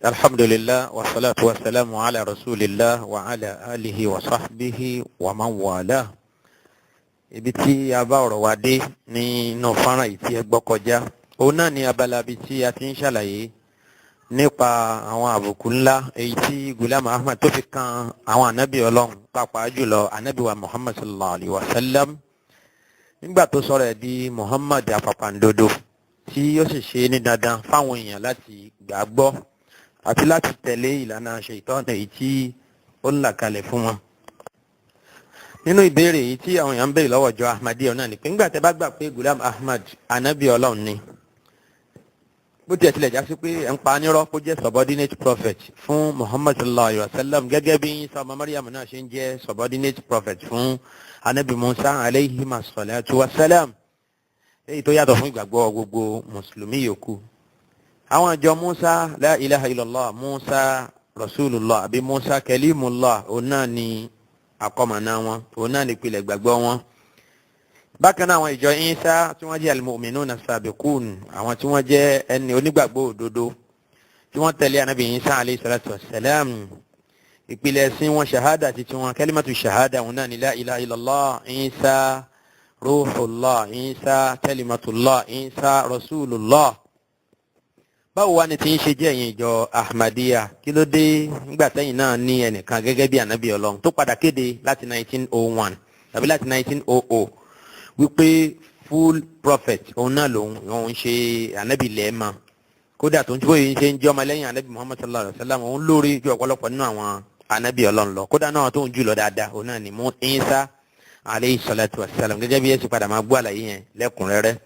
Alhamdulillah wa salatu wa salamu ala rasulillah wa ala alihi wa sahbihi wa man wala. Ibi tí a bá ọ̀rọ̀ wa dé nínú fọ́nrán yìí tí ẹ gbọ́ kọjá, òun náà ni abala ibi tí a ti ń ṣàlàyé nípa àwọn àbùkù ńlá èyí tí Gulam Ahmad tó fi kan àwọn ànábì Ọlọ́run, pàápàá jùlọ ànábì wa Muhammad sallallahu alayhi wa sallam, nígbà tó sọ̀rọ̀ ẹ̀ di Muhammad àpàpàǹdodo, tí ó sì ṣe ní dandan fáwọn èèyàn láti gbàgbọ́ àti láti tẹ̀lé ìlànà ṣèitán èyí tí ó ń là kalẹ̀ fún wọn. Nínú ìbéèrè èyí tí àwọn èèyàn ń béèrè lọ́wọ́ ìjọ Ahmadiyya náà ni pé ńgbà tẹ́ bá gbà pé Gulam Ahmad ànábì Ọlọ́run ni, bó tiẹ̀ tilẹ̀ já sí pé ẹ̀ ń pa nírọ́ kó jẹ́ subordinate prophet fún Muhammad sallallahu alayhi wa sallam, gẹ́gẹ́ bí Isa ọmọ Maryam náà ṣe ń jẹ́ subordinate prophet fún anabi Musa alayhi salatu wa salam, èyí tó yàtọ̀ fún ìgbàgbọ́ gbogbo mùsùlùmí yòókù. Àwọn ìjọ Musa, la ilaha illallah, Musa rasulullah àbí Musa kalimullah, òun náà ni àkọmọ̀nà wọn, òun náà ni ìpìlẹ̀ ìgbàgbọ́ wọn. Bákan náà, àwọn ìjọ Isa tí wọ́n jẹ́ al-mu'minuna sabiqun, àwọn tí wọ́n jẹ́ ẹni onígbàgbọ́ òdodo tí wọ́n tẹ̀lé anabi Isa alayhi salatu wa salam, ìpìlẹ̀ ẹ̀sìn wọn, shahada ti tiwọn, kalimatu shahada, òun náà ni la ilaha illallah, Isa ruhullah, Isa kalimatullah, Isa rasulullah. Báwo wá ni tí ń ṣe jẹ́ ẹ̀yin ìjọ Ahmadiyya? Kí ló dé nígbà tẹ́yìn náà ní ẹnìkan gẹ́gẹ́ bí ànábì Ọlọ́run tó padà kéde láti 1901 tàbí láti 1900 wípé full prophet òun náà lòun, òun ṣe ànábì lẹ́ẹ̀ma, kódà tó ń tí bóyá ṣe ń jẹ́ ọmọ lẹ́yìn ànábì Muhammad sallallahu alayhi wa sallam, òun lórí ju ọ̀pọ̀lọpọ̀ nínú àwọn ànábì Ọlọ́run lọ, kódà náà tó ń jù lọ dáadáa òun náà ni Isa alayhi salatu wa salam, gẹ́gẹ́ bí ẹ sì padà máa gbọ́ àlàyé yẹn lẹ́kùnrẹ́rẹ́?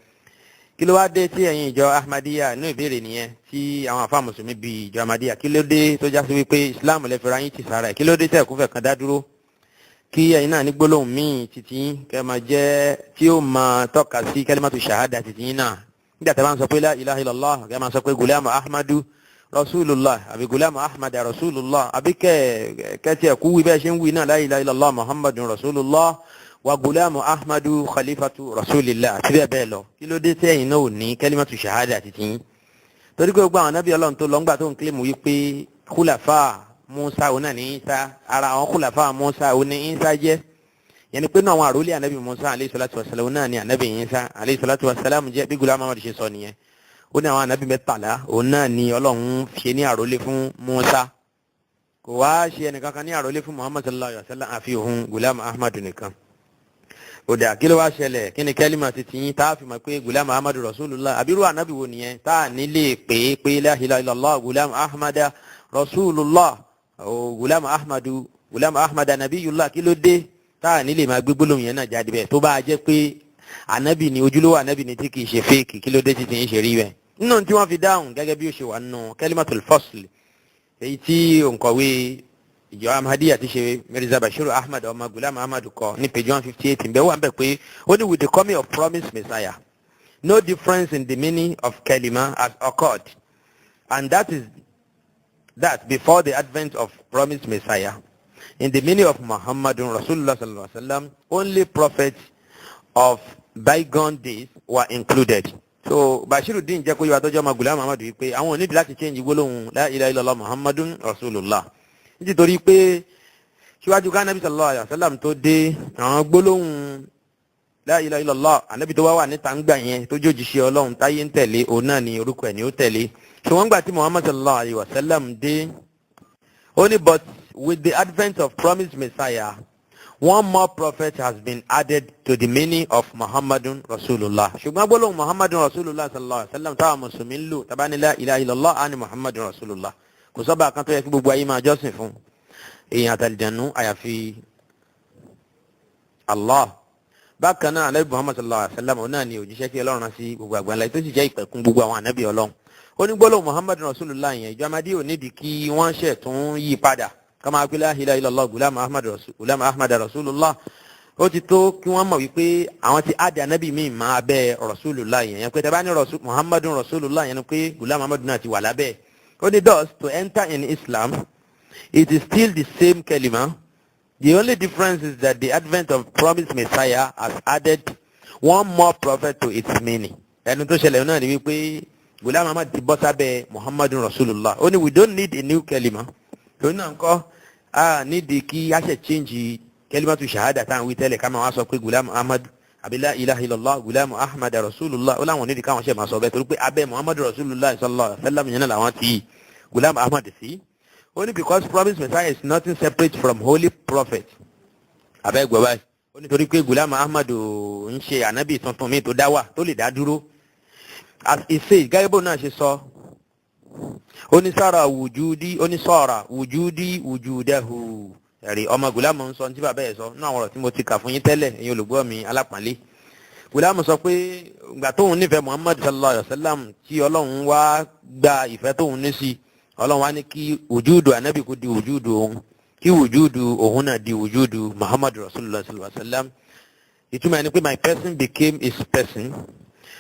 Kí ló wá dé tí ẹ̀yin ìjọ Ahmadiyya, inú ìbéèrè nìyẹn tí àwọn àfa mùsùlùmí bí ìjọ Ahmadiyya, kí ló dé tó já sí wípé Islam lè fẹ́ra yín ti sára ẹ̀? Kí ló dé tẹ̀ kúfẹ̀ kan dá dúró, kí ẹ̀yin náà ní gbólóhùn míì títí kẹ́ máa jẹ́ tí ó máa tọ́ka sí kalimatu shahada títí yín náà? Nígbà tí a bá ń sọ pé la ilaha illallah, kẹ́ máa sọ pé Gulam Ahmadu rasulullah àbí Gulam Ahmad rasulullah, àbí kẹ́ kẹ́tì ẹ̀kú wí bẹ́ẹ̀ ṣe ń wí náà, la ilaha illallah Muhammadun rasulullah wa Gulamu Ahmadu khalifatu rasulillah àti bẹ́ẹ̀ bẹ́ẹ̀ lọ. Kí ló dé tí ẹ̀yin náà ò ní kalimatu shahada títí yín? Torí pé gbogbo àwọn anábì Ọlọ́run tó lọ, ńgbà tó ń kílèmù wípé khulafa Musa òun náà ní Isa, ara àwọn khulafa Musa òun ní Isa jẹ́, yẹn ni pé náà àwọn àròlé anabi Musa alayhi salatu wa salam náà ní anabi Isa alayhi salatu wa salam jẹ́. Bí Gulam Ahmad ṣe sọ nìyẹn, ó ní àwọn anabi 13 òun náà ní Ọlọ́run ṣe ní àròlé fún Musa, kò wá ṣe ẹnìkankan ní àròlé fún Muhammad sallallahu alayhi wa sallam àfi òun Gulam Ahmad nìkan. Òdà, kí ló wá ṣẹlẹ̀? Kí ni kẹ́límà ti tiyín tá a fi mọ̀ pé Gulam Ahmad rasulullah? Àbírú ànábì wo nìyẹn tá a nílé pé pé la ilaha illallah Gulam Ahmad rasulullah o Gulam Ahmadu, Gulam Ahmad nabiyullah? Kí ló dé tá a nílé máa gbé gbólóhùn yẹn náà jáde bẹ́ẹ̀, tó bá a jẹ́ pé ànábì ni, ojúlówó ànábì ni tí kì í ṣe fake? Kí ló dé títí ń ṣe rí bẹ́ẹ̀? Nínú tí wọ́n fi dáhùn, gẹ́gẹ́ bí ó ṣe wà nínú kalimatul fasl èyí tí òǹkọ̀wé ìjọ Ahmadiyya ti ṣe Mirza Bashiru Ahmad ọmọ Gulam Ahmad kọ ní page 158 ǹbẹ̀, wà ń bẹ̀ pé ó ní, "With the coming of promised Messiah, no difference in the meaning of kalima has occurred, and that is that before the advent of promised Messiah, in the meaning of Muhammadun Rasulullah sallallahu alaihi wasallam, only prophets of bygone days were included." So Bashiruddin jẹ́ kó yọ àtọ́jọ́ ọmọ Gulam Ahmad yìí pé àwọn ò nídìí láti change gbólóhùn la ilaha illallah Muhammadun Rasulullah, nítorí pé síwájú ká anabi sallallahu alayhi wa sallam tó dé, àwọn gbólóhùn la ilaha illallah, anabi tó wá wà níta ń gbà yẹn tó jójúṣe Ọlọ́run táyé ń tẹ̀lé, òun náà ni orúkọ ẹ̀ ní ó tẹ̀lé. Ṣùgbọ́n gbà tí Muhammad sallallahu alayhi wa sallam dé, ó ní, "But with the advent of promised Messiah, one more prophet has been added to the meaning of Muhammadun Rasulullah." Ṣùgbọ́n gbólóhùn Muhammadun Rasulullah sallallahu alayhi wa sallam táwọn mùsùlùmí ń lò, tabani la ilaha illallah á ní Muhammadun Rasulullah, kò sọ́ba kan tó yẹ kí gbogbo ayé máa jọ́sìn fún, èèyàn àtàlìjànú, àyàfi Allah. Bákan náà, anabi Muhammad sallallahu alayhi wa sallam, òun náà ni òjíṣẹ́ kí Ọlọ́run rán sí gbogbo àgbáńlá, tó sì jẹ́ ìpẹ̀kun gbogbo àwọn anabi Ọlọ́run. Ó ní gbólóhùn Muhammad Rasulullah yẹn, ìjọ Ahmadiyya ò nídìí kí wọ́n ṣẹ̀ tún yí padà kama pé la ilaha illallah Gulam Ahmad, Gulam Ahmad Rasulullah. Ó ti tó kí wọ́n mọ̀ wípé àwọn ti add anabi míì máa abẹ́ Rasulullah yẹn, yẹn pé tẹ́ bá ní Muhammadun Rasulullah yẹn ni pé Gulam Ahmad náà ti wà lábẹ́. Ó ní, "Thus, to enter in Islam, it is still the same kalima. The only difference is that the advent of promised Messiah has added one more prophet to its meaning." Ẹnu tó ṣẹlẹ̀ náà ni wípé Gulam Ahmad ti bọ́ sábẹ́ Muhammadu Rasulullah. Ó ní we don't need a new kelima. Torí náà ńkọ́, a nídìí kí a ṣe change kelimatu shahada táwọn wí tẹ́lẹ̀, ká máa wá sọ pé Gulam Ahmad àbí la ilaha illallah Gulam Ahmad Rasulullah. Ó láwọn onídìí káwọn ṣe máa sọ bẹ́ẹ̀, torí pé abẹ́ Muhammadu Rasulullah sallallahu alaihi wasallam yẹn náà làwọn ti Gulam Ahmad sí. Ó ní because promised Messiah is nothing separate from holy prophet. Abẹ́ gbọ́ báyìí. Ó ní torí pé Gulam Ahmad ń ṣe ànábì tuntun mi tó dá wà, tó lè dá dúró. As he says, gẹ́gẹ́ bó náà ṣe sọ, ó ní sara wujudi, ó ní sara wujudi wujudahu. Ẹ̀rí ọmọ Gulam ń sọ ní tí bàbá ẹ̀ sọ nínú àwọn ọ̀rọ̀ tí mo ti kà fún yín tẹ́lẹ̀. Ẹ̀yin olùgbọ́ mi alápọ̀nlé, Gulam sọ pé ìgbà tóun nífẹ̀ẹ́ Muhammad sallallahu alayhi wa sallam, tí Ọlọ́run wá gba ìfẹ́ tóun ní sí, Ọlọ́run wá ní kí wujudu ànábì kó di wujudu òun, kí wujudu òun náà di wujudu Muhammad Rasulullah sallallahu alayhi wa sallam. Ìtumọ̀ ẹni pé my person became his person.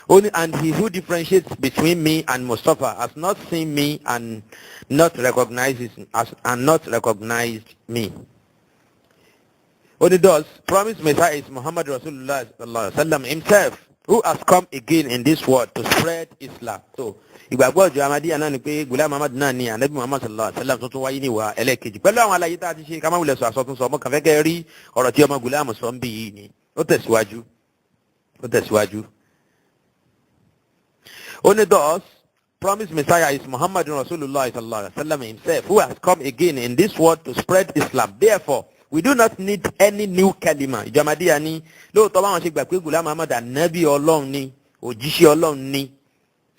Only, and he who differentiates between me and Mustafa has not seen me and not recognized me. Only thus, promised Messiah is Muhammad Rasulullah sallallahu alaihi wasallam himself, who has come again in this world to spread Islam. So, ìgbàgbọ́ ìjọ Ahmadiyya náà ni pé Gulam Ahmad náà ni Anabi Muhammad sallallahu alaihi wasallam tó tún wáyé níwà ẹlẹ́ẹ̀kejì, pẹ̀lú àwọn àlàyé tá a ti ṣe. Ká má wulẹ̀ sọ àsọtún sọ ọmọ kan fẹ́ kẹ́ rí ọ̀rọ̀ tí ọmọ Gulam sọ ń bì yìí ni. Ó tẹ̀síwájú, ó tẹ̀síwájú. Only thus, promised Messiah is Muhammad Rasulullah sallallahu alaihi wasallam himself, who has come again in this world to spread Islam. Therefore, we do not need any new kalima. Ìjọ Ahmadiyya ní lóòótọ́ báwọn ṣe gbà pé Gulam Ahmad ànábì Ọlọ́run ni, òjíṣẹ́ Ọlọ́run ni,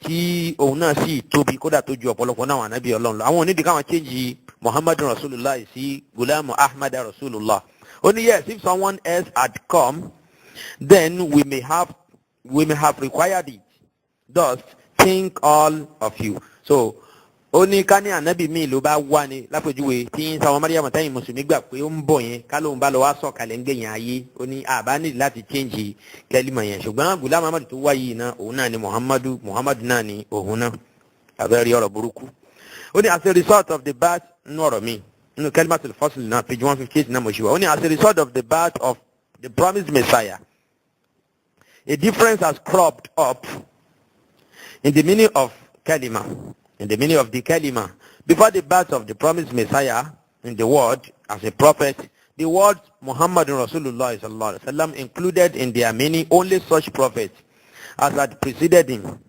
tí òun náà sì tóbi kódà tó ju ọ̀pọ̀lọpọ̀ náà ànábì Ọlọ́run lọ. Àwọn onídìí káwọn change Muhammad Rasulullah sí Gulam Ahmad Rasulullah. Ó ní yes, if someone else had come, then we may have required it. Thus, think all of you. So, ó ní ká ní ànábì míì ló bá wá ní lápèjúwe tí ń sáwọn Mariam tẹ́yìn mùsùlùmí gbà pé ó ń bọ̀ yẹn, ká lóun bá lọ wá sọ̀kalẹ̀ ń gbẹ̀yìn ayé, ó ní àbá ní láti change kẹ́límà yẹn. Ṣùgbọ́n Gulam Ahmad tó wáyé yìí náà, òun náà ni Muhammadu, Muhammadu náà ni òun náà. Àbẹ́rẹ́ ọ̀rọ̀ burúkú. Ó ní as a result of the birth, nínú ọ̀rọ̀ mi nínú Kalimatul Fasl náà, page 158 náà mo ṣe wá. Ó ní as a result of the birth of the promised Messiah, a difference has cropped up in the meaning of kalima, in the meaning of the kalima. Before the birth of the promised Messiah in the world as a prophet, the word Muhammad Rasulullah sallallahu alaihi wasallam included in their meaning only such prophets as had preceded him.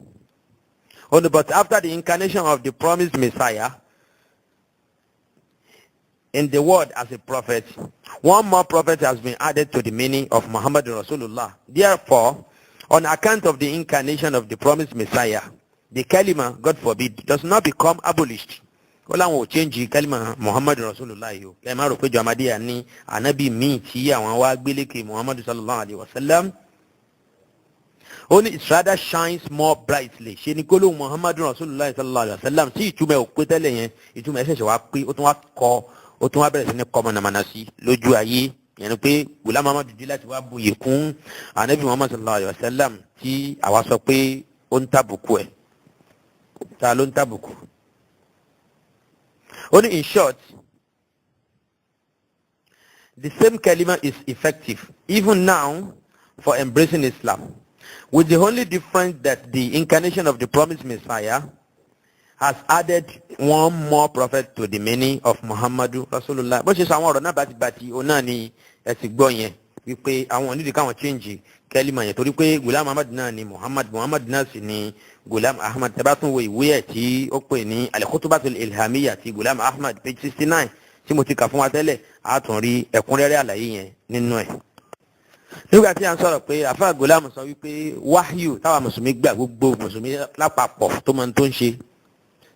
Only, but after the incarnation of the promised Messiah in the world as a prophet, one more prophet has been added to the meaning of Muhammad Rasulullah. Therefore, on account of the incarnation of the promised Messiah, the kalima, God forbid, does not become abolished. Ó láwọn ò change kalima Muhammad Rasulullah yìí o. Kẹ́ ẹ má rò pé ìjọ Ahmadiyya ní ànábì míì tí àwọn wá gbélékè Muhammad sallallahu alayhi wa sallam. Ó ní it rather shines more brightly. Ṣe ni gbólóhùn Muhammad Rasulullah sallallahu alayhi wa sallam tí ìtumọ̀ ẹ̀ ò pé tẹ́lẹ̀ yẹn, ìtumọ̀ ẹ̀ ṣẹ̀ṣẹ̀ wá pé, ó tún wá kọ, ó tún wá bẹ̀rẹ̀ sí ní kọ́ mọ̀nàmọ́ná sí lójú ayé. Yẹn ni pé Gulam Ahmad dé láti wá buyì kún anabi Muhammad sallallahu alayhi wa sallam tí àwa sọ pé ó ń tàbùkù ẹ̀. Ta ló ń tàbùkù? Ó ní in short, the same kalima is effective even now for embracing Islam, with the only difference that the incarnation of the promised Messiah has added one more prophet to the meaning of Muhammadu Rasulullah. Bó ṣe sọ àwọn ọ̀rọ̀ náà bàtìbàtì, òun náà ni ẹ ti gbọ́ yẹn, wípé àwọn onídìí káwọn change kẹ́límà yẹn, torí pé Gulam Ahmad náà ni Muhammad, Muhammad náà sì ni Gulam Ahmad. Tẹ́ bá tún wo ìwé ẹ̀ tí ó pè ní Al-Khutubatul Ilhamiyya ti Gulam Ahmad, page 69, tí mo ti kà fún wa tẹ́lẹ̀, á tún rí ẹ̀kúnrẹ́rẹ́ àlàyé yẹn nínú ẹ̀. Nígbà tí a ń sọ̀rọ̀ pé àfa Gulam sọ wípé wáhíù táwa mùsùlùmí gbà, gbogbo mùsùlùmí lápapọ̀ tó máa ń tó ń ṣe,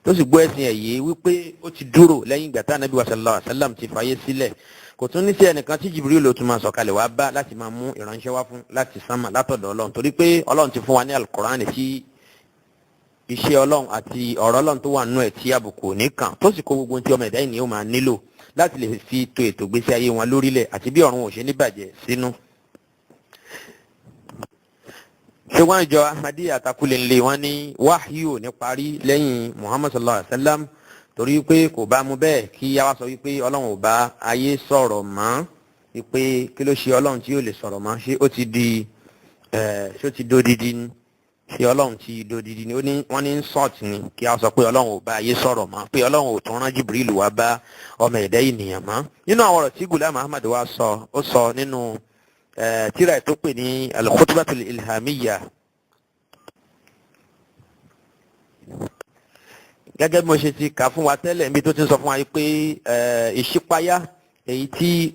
tó sì gbọ́ ẹ̀sìn ẹ̀ yìí, wípé ó ti dúró lẹ́yìn ìgbà tá Ànábì wa sallallahu alaihi wasallam ti fàyè sílẹ̀, kò tún ní sí ẹnìkan tí Jibril ló tún máa sọ̀kalẹ̀ wá bá láti máa mú ìránṣẹ́ wá fún láti sánmà látọ̀dọ̀ Ọlọ́run, torí pé Ọlọ́run ti fún wa ní Alukoran tí iṣẹ́ Ọlọ́run àti ọ̀rọ̀ Ọlọ́run tó wà nínú ẹ̀ tí àbùkù ò ní kàn, tó sì kó gbogbo ohun tí ọmọ ẹ̀dá ènìyàn máa nílò láti lè fi to ètò ìgbésí ayé wọn lórílẹ̀ àti bí ọ̀run ò ṣe ní bàjẹ́ sínú. Ṣùgbọ́n ìjọ Ahmadiyya àtàkùlẹ̀ ńlẹ̀ wọn ní wáhíù ò ní parí lẹ́yìn Muhammad sallallahu alayhi wa sallam, torí pé kò bá mu bẹ́ẹ̀ kí yá wá sọ wípé Ọlọ́run ò bá ayé sọ̀rọ̀ mọ́, wípé kí ló ṣe Ọlọ́run tí yóò lè sọ̀rọ̀ mọ́? Ṣé ó ti di ẹ̀, ṣé ó ti dódidi ni? Ṣé Ọlọ́run ti dodidi ni? Ó ní wọ́n ní insult ni kí a sọ pé Ọlọ́run ò bá ayé sọ̀rọ̀ mọ́, pé Ọlọ́run ò tún rán Jibril wá bá ọmọ ẹ̀dá ènìyàn mọ́. Nínú àwọn ọ̀rọ̀ tí Gulam Ahmad wá sọ, ó sọ nínú tírà tó pè ní Al-Khutbatul Ilhamiyya. Gẹ́gẹ́ bí mo ṣe ti kà fún wa tẹ́lẹ̀ níbi tó ti ń sọ fún wa pé ìṣípayá èyí tí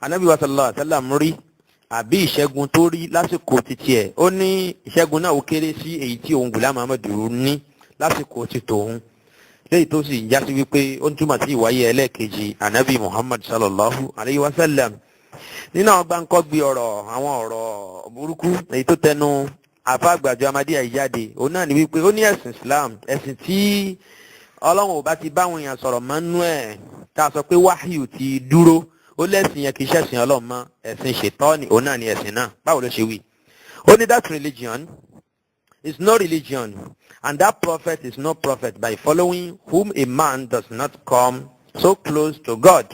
Ànábì wa sallallahu alaihi wasallam rí àbí ìṣẹ́gun tó rí lásìkò títí ẹ̀, ó ní ìṣẹ́gun náà ó kéré sí èyí tí òun Gulam Ahmad ní lásìkò ti tòun, léyìí tó sì ń jásí wípé ó ń túmọ̀ sí ìwáyé ẹlẹ́ẹ̀kejì Ànábì Muhammad sallallahu alayhi wa sallam. Nínú àwọn gbáǹkọ́gbì ọ̀rọ̀, àwọn ọ̀rọ̀ burúkú èyí tó tẹnu àfa àgbàjọ Ahmadiyya yìí jáde, òun náà ni wípé ó ní ẹ̀sìn Islam, ẹ̀sìn tí Ọlọ́run ò bá ti báwọn èèyàn sọ̀rọ̀ mọ́nú ẹ̀, tá a sọ pé wáhíù ti dúró, ó lẹ́sìn yẹn kì í ṣẹ̀sìn Ọlọ́run mọ́, ẹ̀sìn ṣètọ́ni òun náà ni ẹ̀sìn náà. Báwo ló ṣe wí? Ó ní that religion is no religion and that prophet is no prophet by following whom a man does not come so close to God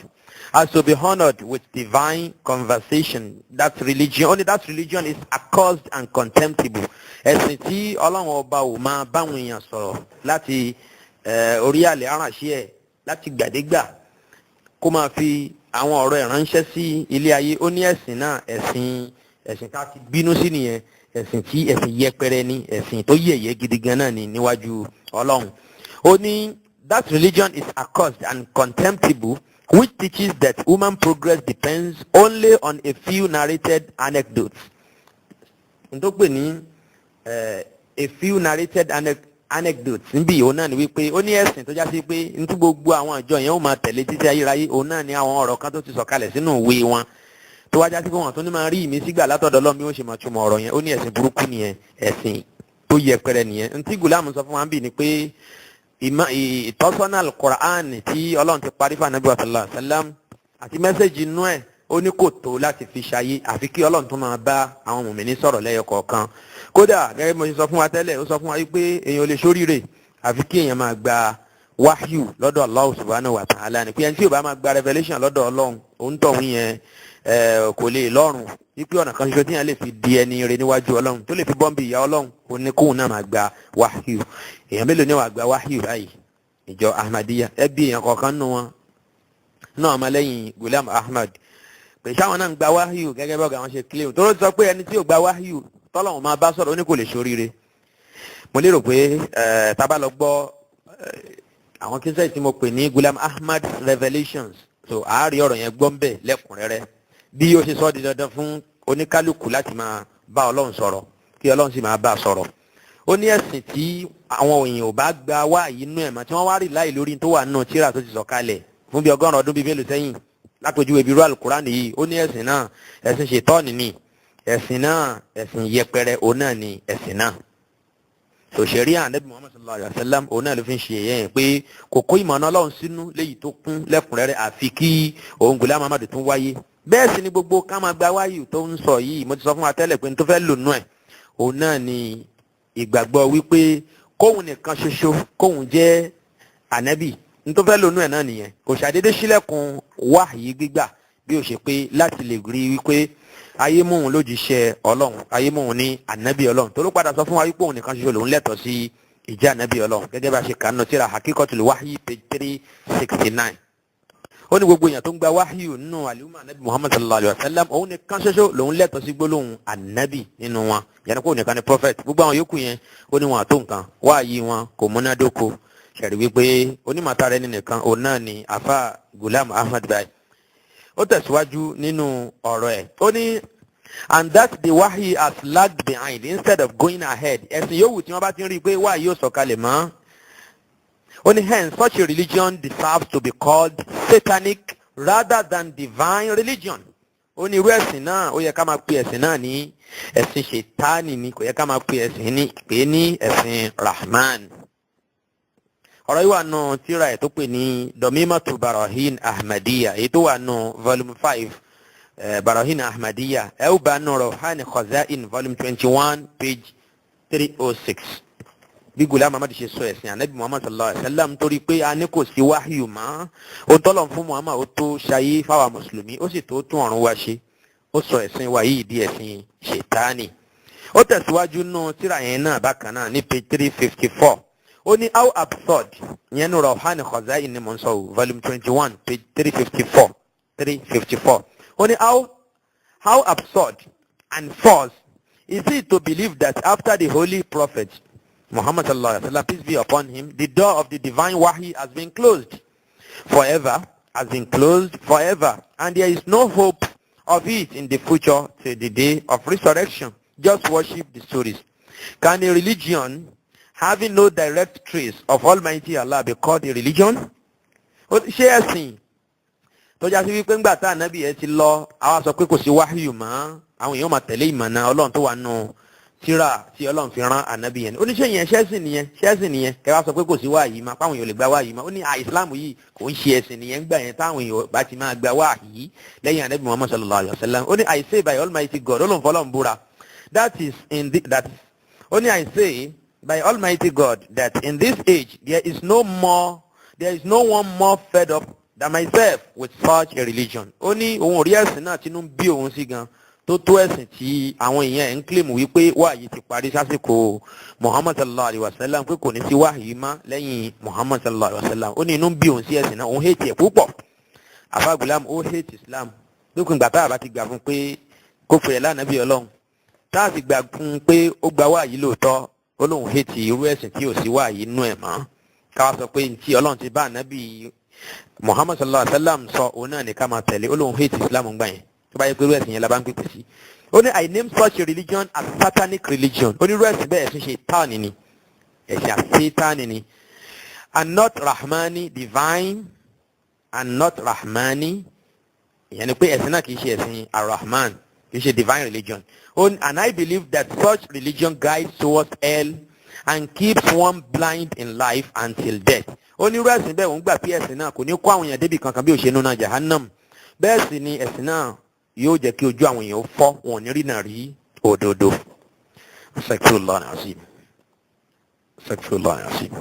as to be honored with divine conversation. That religion, only that religion is accursed and contemptible. Ẹ̀sìn tí Ọlọ́run ọba ò máa báwọn èèyàn sọ̀rọ̀ láti orí àlẹ́ aránṣẹ́ ẹ̀ láti gbàdégbà kó máa fi àwọn ọ̀rọ̀ ẹ̀ ránṣẹ́ sí ilé ayé, ó ní ẹ̀sìn náà ẹ̀sìn tá a ti bínú sí nìyẹn, ẹ̀sìn tí ẹ̀sìn yẹpẹrẹ ni, ẹ̀sìn tó yẹ̀yẹ́ gidi gan náà ni níwájú Ọlọ́run. Ó ní that religion is accursed and contemptible which teaches that human progress depends only on a few narrated anecdotes. N tó pè ní a few narrated anecdotes níbí òun náà ni wípé ó ní ẹ̀sìn tó já sí pé ní tí gbogbo àwọn ìjọ yẹn ó máa tẹ̀lé títí ayérayé, òun náà ni àwọn ọ̀rọ̀ kan tó ti sọ̀kalẹ̀ sínú ìwé wọn tó wá já sí pé wọn tó ní máa rí ìmísí gbà látọ̀dọ̀ Ọlọ́run bí wọ́n ṣe máa túmọ̀ ọ̀rọ̀ yẹn. Ó ní ẹ̀sìn burúkú nìyẹn, ẹ̀sìn tó yẹpẹrẹ nìyẹn. Ntí Gulam sọ fún wa ń bì ni pé ìtọ́sọ́nà Al-Qur'an tí Ọlọ́run ti parí fún Ànábì sallallahu alaihi wasallam àti message inú ẹ̀, ó ní kò tó láti fi ṣayé, àfi kí Ọlọ́run tó máa bá àwọn mùmíní sọ̀rọ̀ lẹ́yọ kọ̀ọ̀kan. Kódà gẹ́gẹ́ bí mo ṣe sọ fún wa tẹ́lẹ̀, ó sọ fún wa wípé èèyàn ò lè ṣoríire àfi kí èèyàn máa gba wáhíù lọ́dọ̀ Allah subhanahu wa ta'ala, ni pé ẹni tí ò bá máa gba revelation lọ́dọ̀ Ọlọ́run, òun tọ̀hún yẹn kò lè lọ́rùn, wípé ọ̀nà kan ṣoṣo tí yẹn lè fi di ẹni rere níwájú Ọlọ́run, tó lè fi bọ́m̀bì ìyá Ọlọ́run, òun ni kóun náà máa gba wáhíù. Èèyàn mélòó ni wàá gba wáhíù báyìí? Ìjọ Ahmadiyya ẹbí èèyàn kọ̀ọ̀kan nù wọn náà ọmọlẹ́yìn Gulam Ahmad pèsè àwọn náà ń gba wáhíù gẹ́gẹ́ bí ọ̀gá wọn ṣe claim tó ló sọ pé ẹni tí ò gba wáhíù tọ́lọ́hún máa bá sọ̀rọ̀, ó ní kò lè ṣoríire. Mo lérò pé tá bá lọ gbọ́ àwọn kíṣẹ́ tí mo pè ní Gulam Ahmad Revelations, so àárí ọ̀rọ̀ yẹn gbọ́ ń bẹ̀ lẹ́kùnrẹ́rẹ́ bí ó ṣe sọ di dandan fún oníkálukú láti máa bá Ọlọ́run sọ̀rọ̀, kí Ọlọ́run sì máa bá a sọ̀rọ̀. Ó ní ẹ̀sìn tí àwọn òyìn ò bá gba wáyé inú ẹ̀ mọ́, tí wọ́n wá rí láì lórí tó wà nínú tírà tó ti sọ̀kalẹ̀ fún bí 100 ọdún bíi mélòó sẹ́yìn, lápèjúwe ibi irú Alukurani yìí, ó ní ẹ̀sìn náà ẹ̀sìn ṣètọ́ọ̀nì ni, ẹ̀sìn náà ẹ̀sìn yẹpẹrẹ òun náà ni ẹ̀sìn náà. Sòṣèré Ànábì Muhammad sallallahu alayhi wa sallam òun náà ló fi ń ṣe ẹ̀yẹ́ yẹn pé kò kó ìmọ̀nà Ọlọ́run sínú léyìí tó kún lẹ́kùnrẹ́rẹ́ àfi kí òun Gulam Ahmad tún wáyé. Bẹ́ẹ̀ sì ni gbogbo ká máa gba wáyé tó ń sọ yìí, mo ti sọ fún wa tẹ́lẹ̀ pé n tó fẹ́ lò nú ẹ̀ òun náà ni ìgbàgbọ́ wípé kóun nìkan ṣoṣo kóun jẹ́ ànábì. N tó fẹ́ lò nú ẹ̀ náà nìyẹn. Kò ṣàdédé sílẹ̀kùn wáyé gbígbà bí ó ṣe pé láti lè rí wípé ayé mú òun lójíṣẹ́ Ọlọ́run, ayé mú òun ní ànábì Ọlọ́run, tó ló padà sọ fún wa wípé òun nìkan ṣoṣo lòun lẹ́tọ̀ọ́ sí ìjẹ́ ànábì Ọlọ́run, gẹ́gẹ́ bá a ṣe kà nínú tírà Hakikatul Wahyi page 369. Ó ní gbogbo èèyàn tó ń gba wáhíù nínú àlùmọ́ ànábì Muhammad sallallahu alayhi wa sallam, òun nìkan ṣoṣo lòun lẹ́tọ̀ọ́ sí gbólóhùn ànábì nínú wọn, yẹn kó nìkan ni prophet. Gbogbo àwọn yòókù yẹn, ó ní wọn àtó nǹkan, wáàyí wọn kò múnádóko. Ṣẹ̀rí wípé onímọ̀tara ẹni nìkan òun náà ni afa Gulam Ahmad báyìí. Ó tẹ̀síwájú nínú ọ̀rọ̀ ẹ̀, ó ní and that the wahyi has lagged behind instead of going ahead. Ẹ̀sìn yòówù tí wọ́n bá ti ń rí i pé wáyé yóò sọ̀kalẹ̀ mọ́, ó ní hence such a religion deserves to be called satanic rather than divine religion. Ó ní irú ẹ̀sìn náà, ó yẹ ká máa pe ẹ̀sìn náà ní ẹ̀sìn ṣètánì ni, kò yẹ ká máa pe ẹ̀sìn ní pè ní ẹ̀sìn Rahman. Ọ̀rọ̀ yìí wà nù tírà ẹ̀ tó pè ní Domimatu Barahin Ahmadiyya, èyí tó wà nù volume 5 Barahin Ahmadiyya, ẹ ó bá nù Rohani Khazain volume 21 page 306. Bí Gulam Ahmad ṣe sọ ẹ̀sìn anabi Muhammad sallallahu alayhi wa sallam, torí pé a ní kò sí wáhíù mọ́, ó tọ́lọ̀ fún Muhammad, ó tó ṣayé fáwa mùsùlùmí, ó sì tó tún ọ̀run wa ṣe, ó sọ ẹ̀sìn wa yìí di ẹ̀sìn ṣètánì. Ó tẹ̀síwájú nù tírà yẹn náà bákan náà ní page 354. Ó ní how absurd, ìyẹn ní Rawhani Khazain ni mò ń sọ o, volume 21, page 354, 354. Ó ní how absurd and false is it to believe that after the holy prophet Muhammad sallallahu alaihi wasallam, peace be upon him, the door of the divine wahi has been closed forever, has been closed forever, and there is no hope of it in the future till the day of resurrection. Just worship the stories. Can a religion having no direct trace of Almighty Allah be called a religion? Ṣé ẹ̀sìn tó já sí wípé ńgbà tá ànábì ẹ ti lọ, àwa sọ pé kò sí wáhíù mọ́, àwọn èèyàn máa tẹ̀lé ìmọ̀nà Ọlọ́run tó wà nù tírà tí Ọlọ́run fi rán ànábì yẹn? Oníṣẹ́ yẹn, ṣẹ́sìn nìyẹn? Ṣẹ́sìn nìyẹn kẹ́ wá sọ pé kò sí wáhíù mọ́, páwọn èèyàn lè gba wáhíù mọ́? Ó ní ìsìláàmù yìí kò ń ṣe ẹ̀sìn nìyẹn ńgbà yẹn táwọn èèyàn bá ti máa gba wáhíù lẹ́yìn ànábì Muhammad sallallahu alayhi wa sallam. Ó ní I say by Almighty God, ó lóun fọlọ́run búra, that is in the, that ó ní I say by Almighty God that in this age there is no one more fed up than myself with such a religion. Ó ní òun ò rí ẹ̀sìn náà tínú bí òun sí gan tó tó ẹ̀sìn tí àwọn èèyàn ẹ̀ ń claim wípé wáyé ti parí sásìkò Muhammad sallallahu alayhi wa sallam, pé kò ní sí wáyé mọ́ lẹ́yìn Muhammad sallallahu alayhi wa sallam. Ó ní inú bí òun sí ẹ̀sìn náà, òun hate ẹ̀ púpọ̀. Afa Gulam ó hate Islam lókun ìgbà tá a bá ti gbà fún pé kó pè é lánàbí Ọlọ́run, tá a sì gbà fún pé ó gba wáyé lóòótọ́. Ó lóun hate irú ẹ̀sìn tí ò sí wáyé nú ẹ̀ mọ́. Káwá sọ pé ntí Ọlọ́run ti bá ànábì Muhammad sallallahu alayhi wa sallam sọ, òun náà ní ká máa tẹ̀lé. Ó lóun hate Islam gbà yẹn tó bá yẹ pé irú ẹ̀sìn yẹn la bá ń pèpè sí. Ó ní I name such a religion as satanic religion. Ó ní irú ẹ̀sìn bẹ́ẹ̀, ẹ̀sìn ṣe táàní ni, ẹ̀sìn àṣetáàní ni, and not Rahmani, divine, and not Rahmani. Ìyẹn ni pé ẹ̀sìn náà kì í ṣe ẹ̀sìn Arahman, kì í ṣe divine religion. Oh, and I believe that such religion guides towards hell and keeps one blind in life until death. Ó ní irú ẹ̀sìn bẹ́ẹ̀, òun gbà pé ẹ̀sìn náà kò ní kó àwọn èèyàn débi kankan bí òṣèlú náà jahannam. Bẹ́ẹ̀ sì ni ẹ̀sìn náà yóò jẹ́ kí ojú àwọn èèyàn fọ́, wọn ò ní rí náà rí òdodo. Astaghfirullah alazim, astaghfirullah alazim.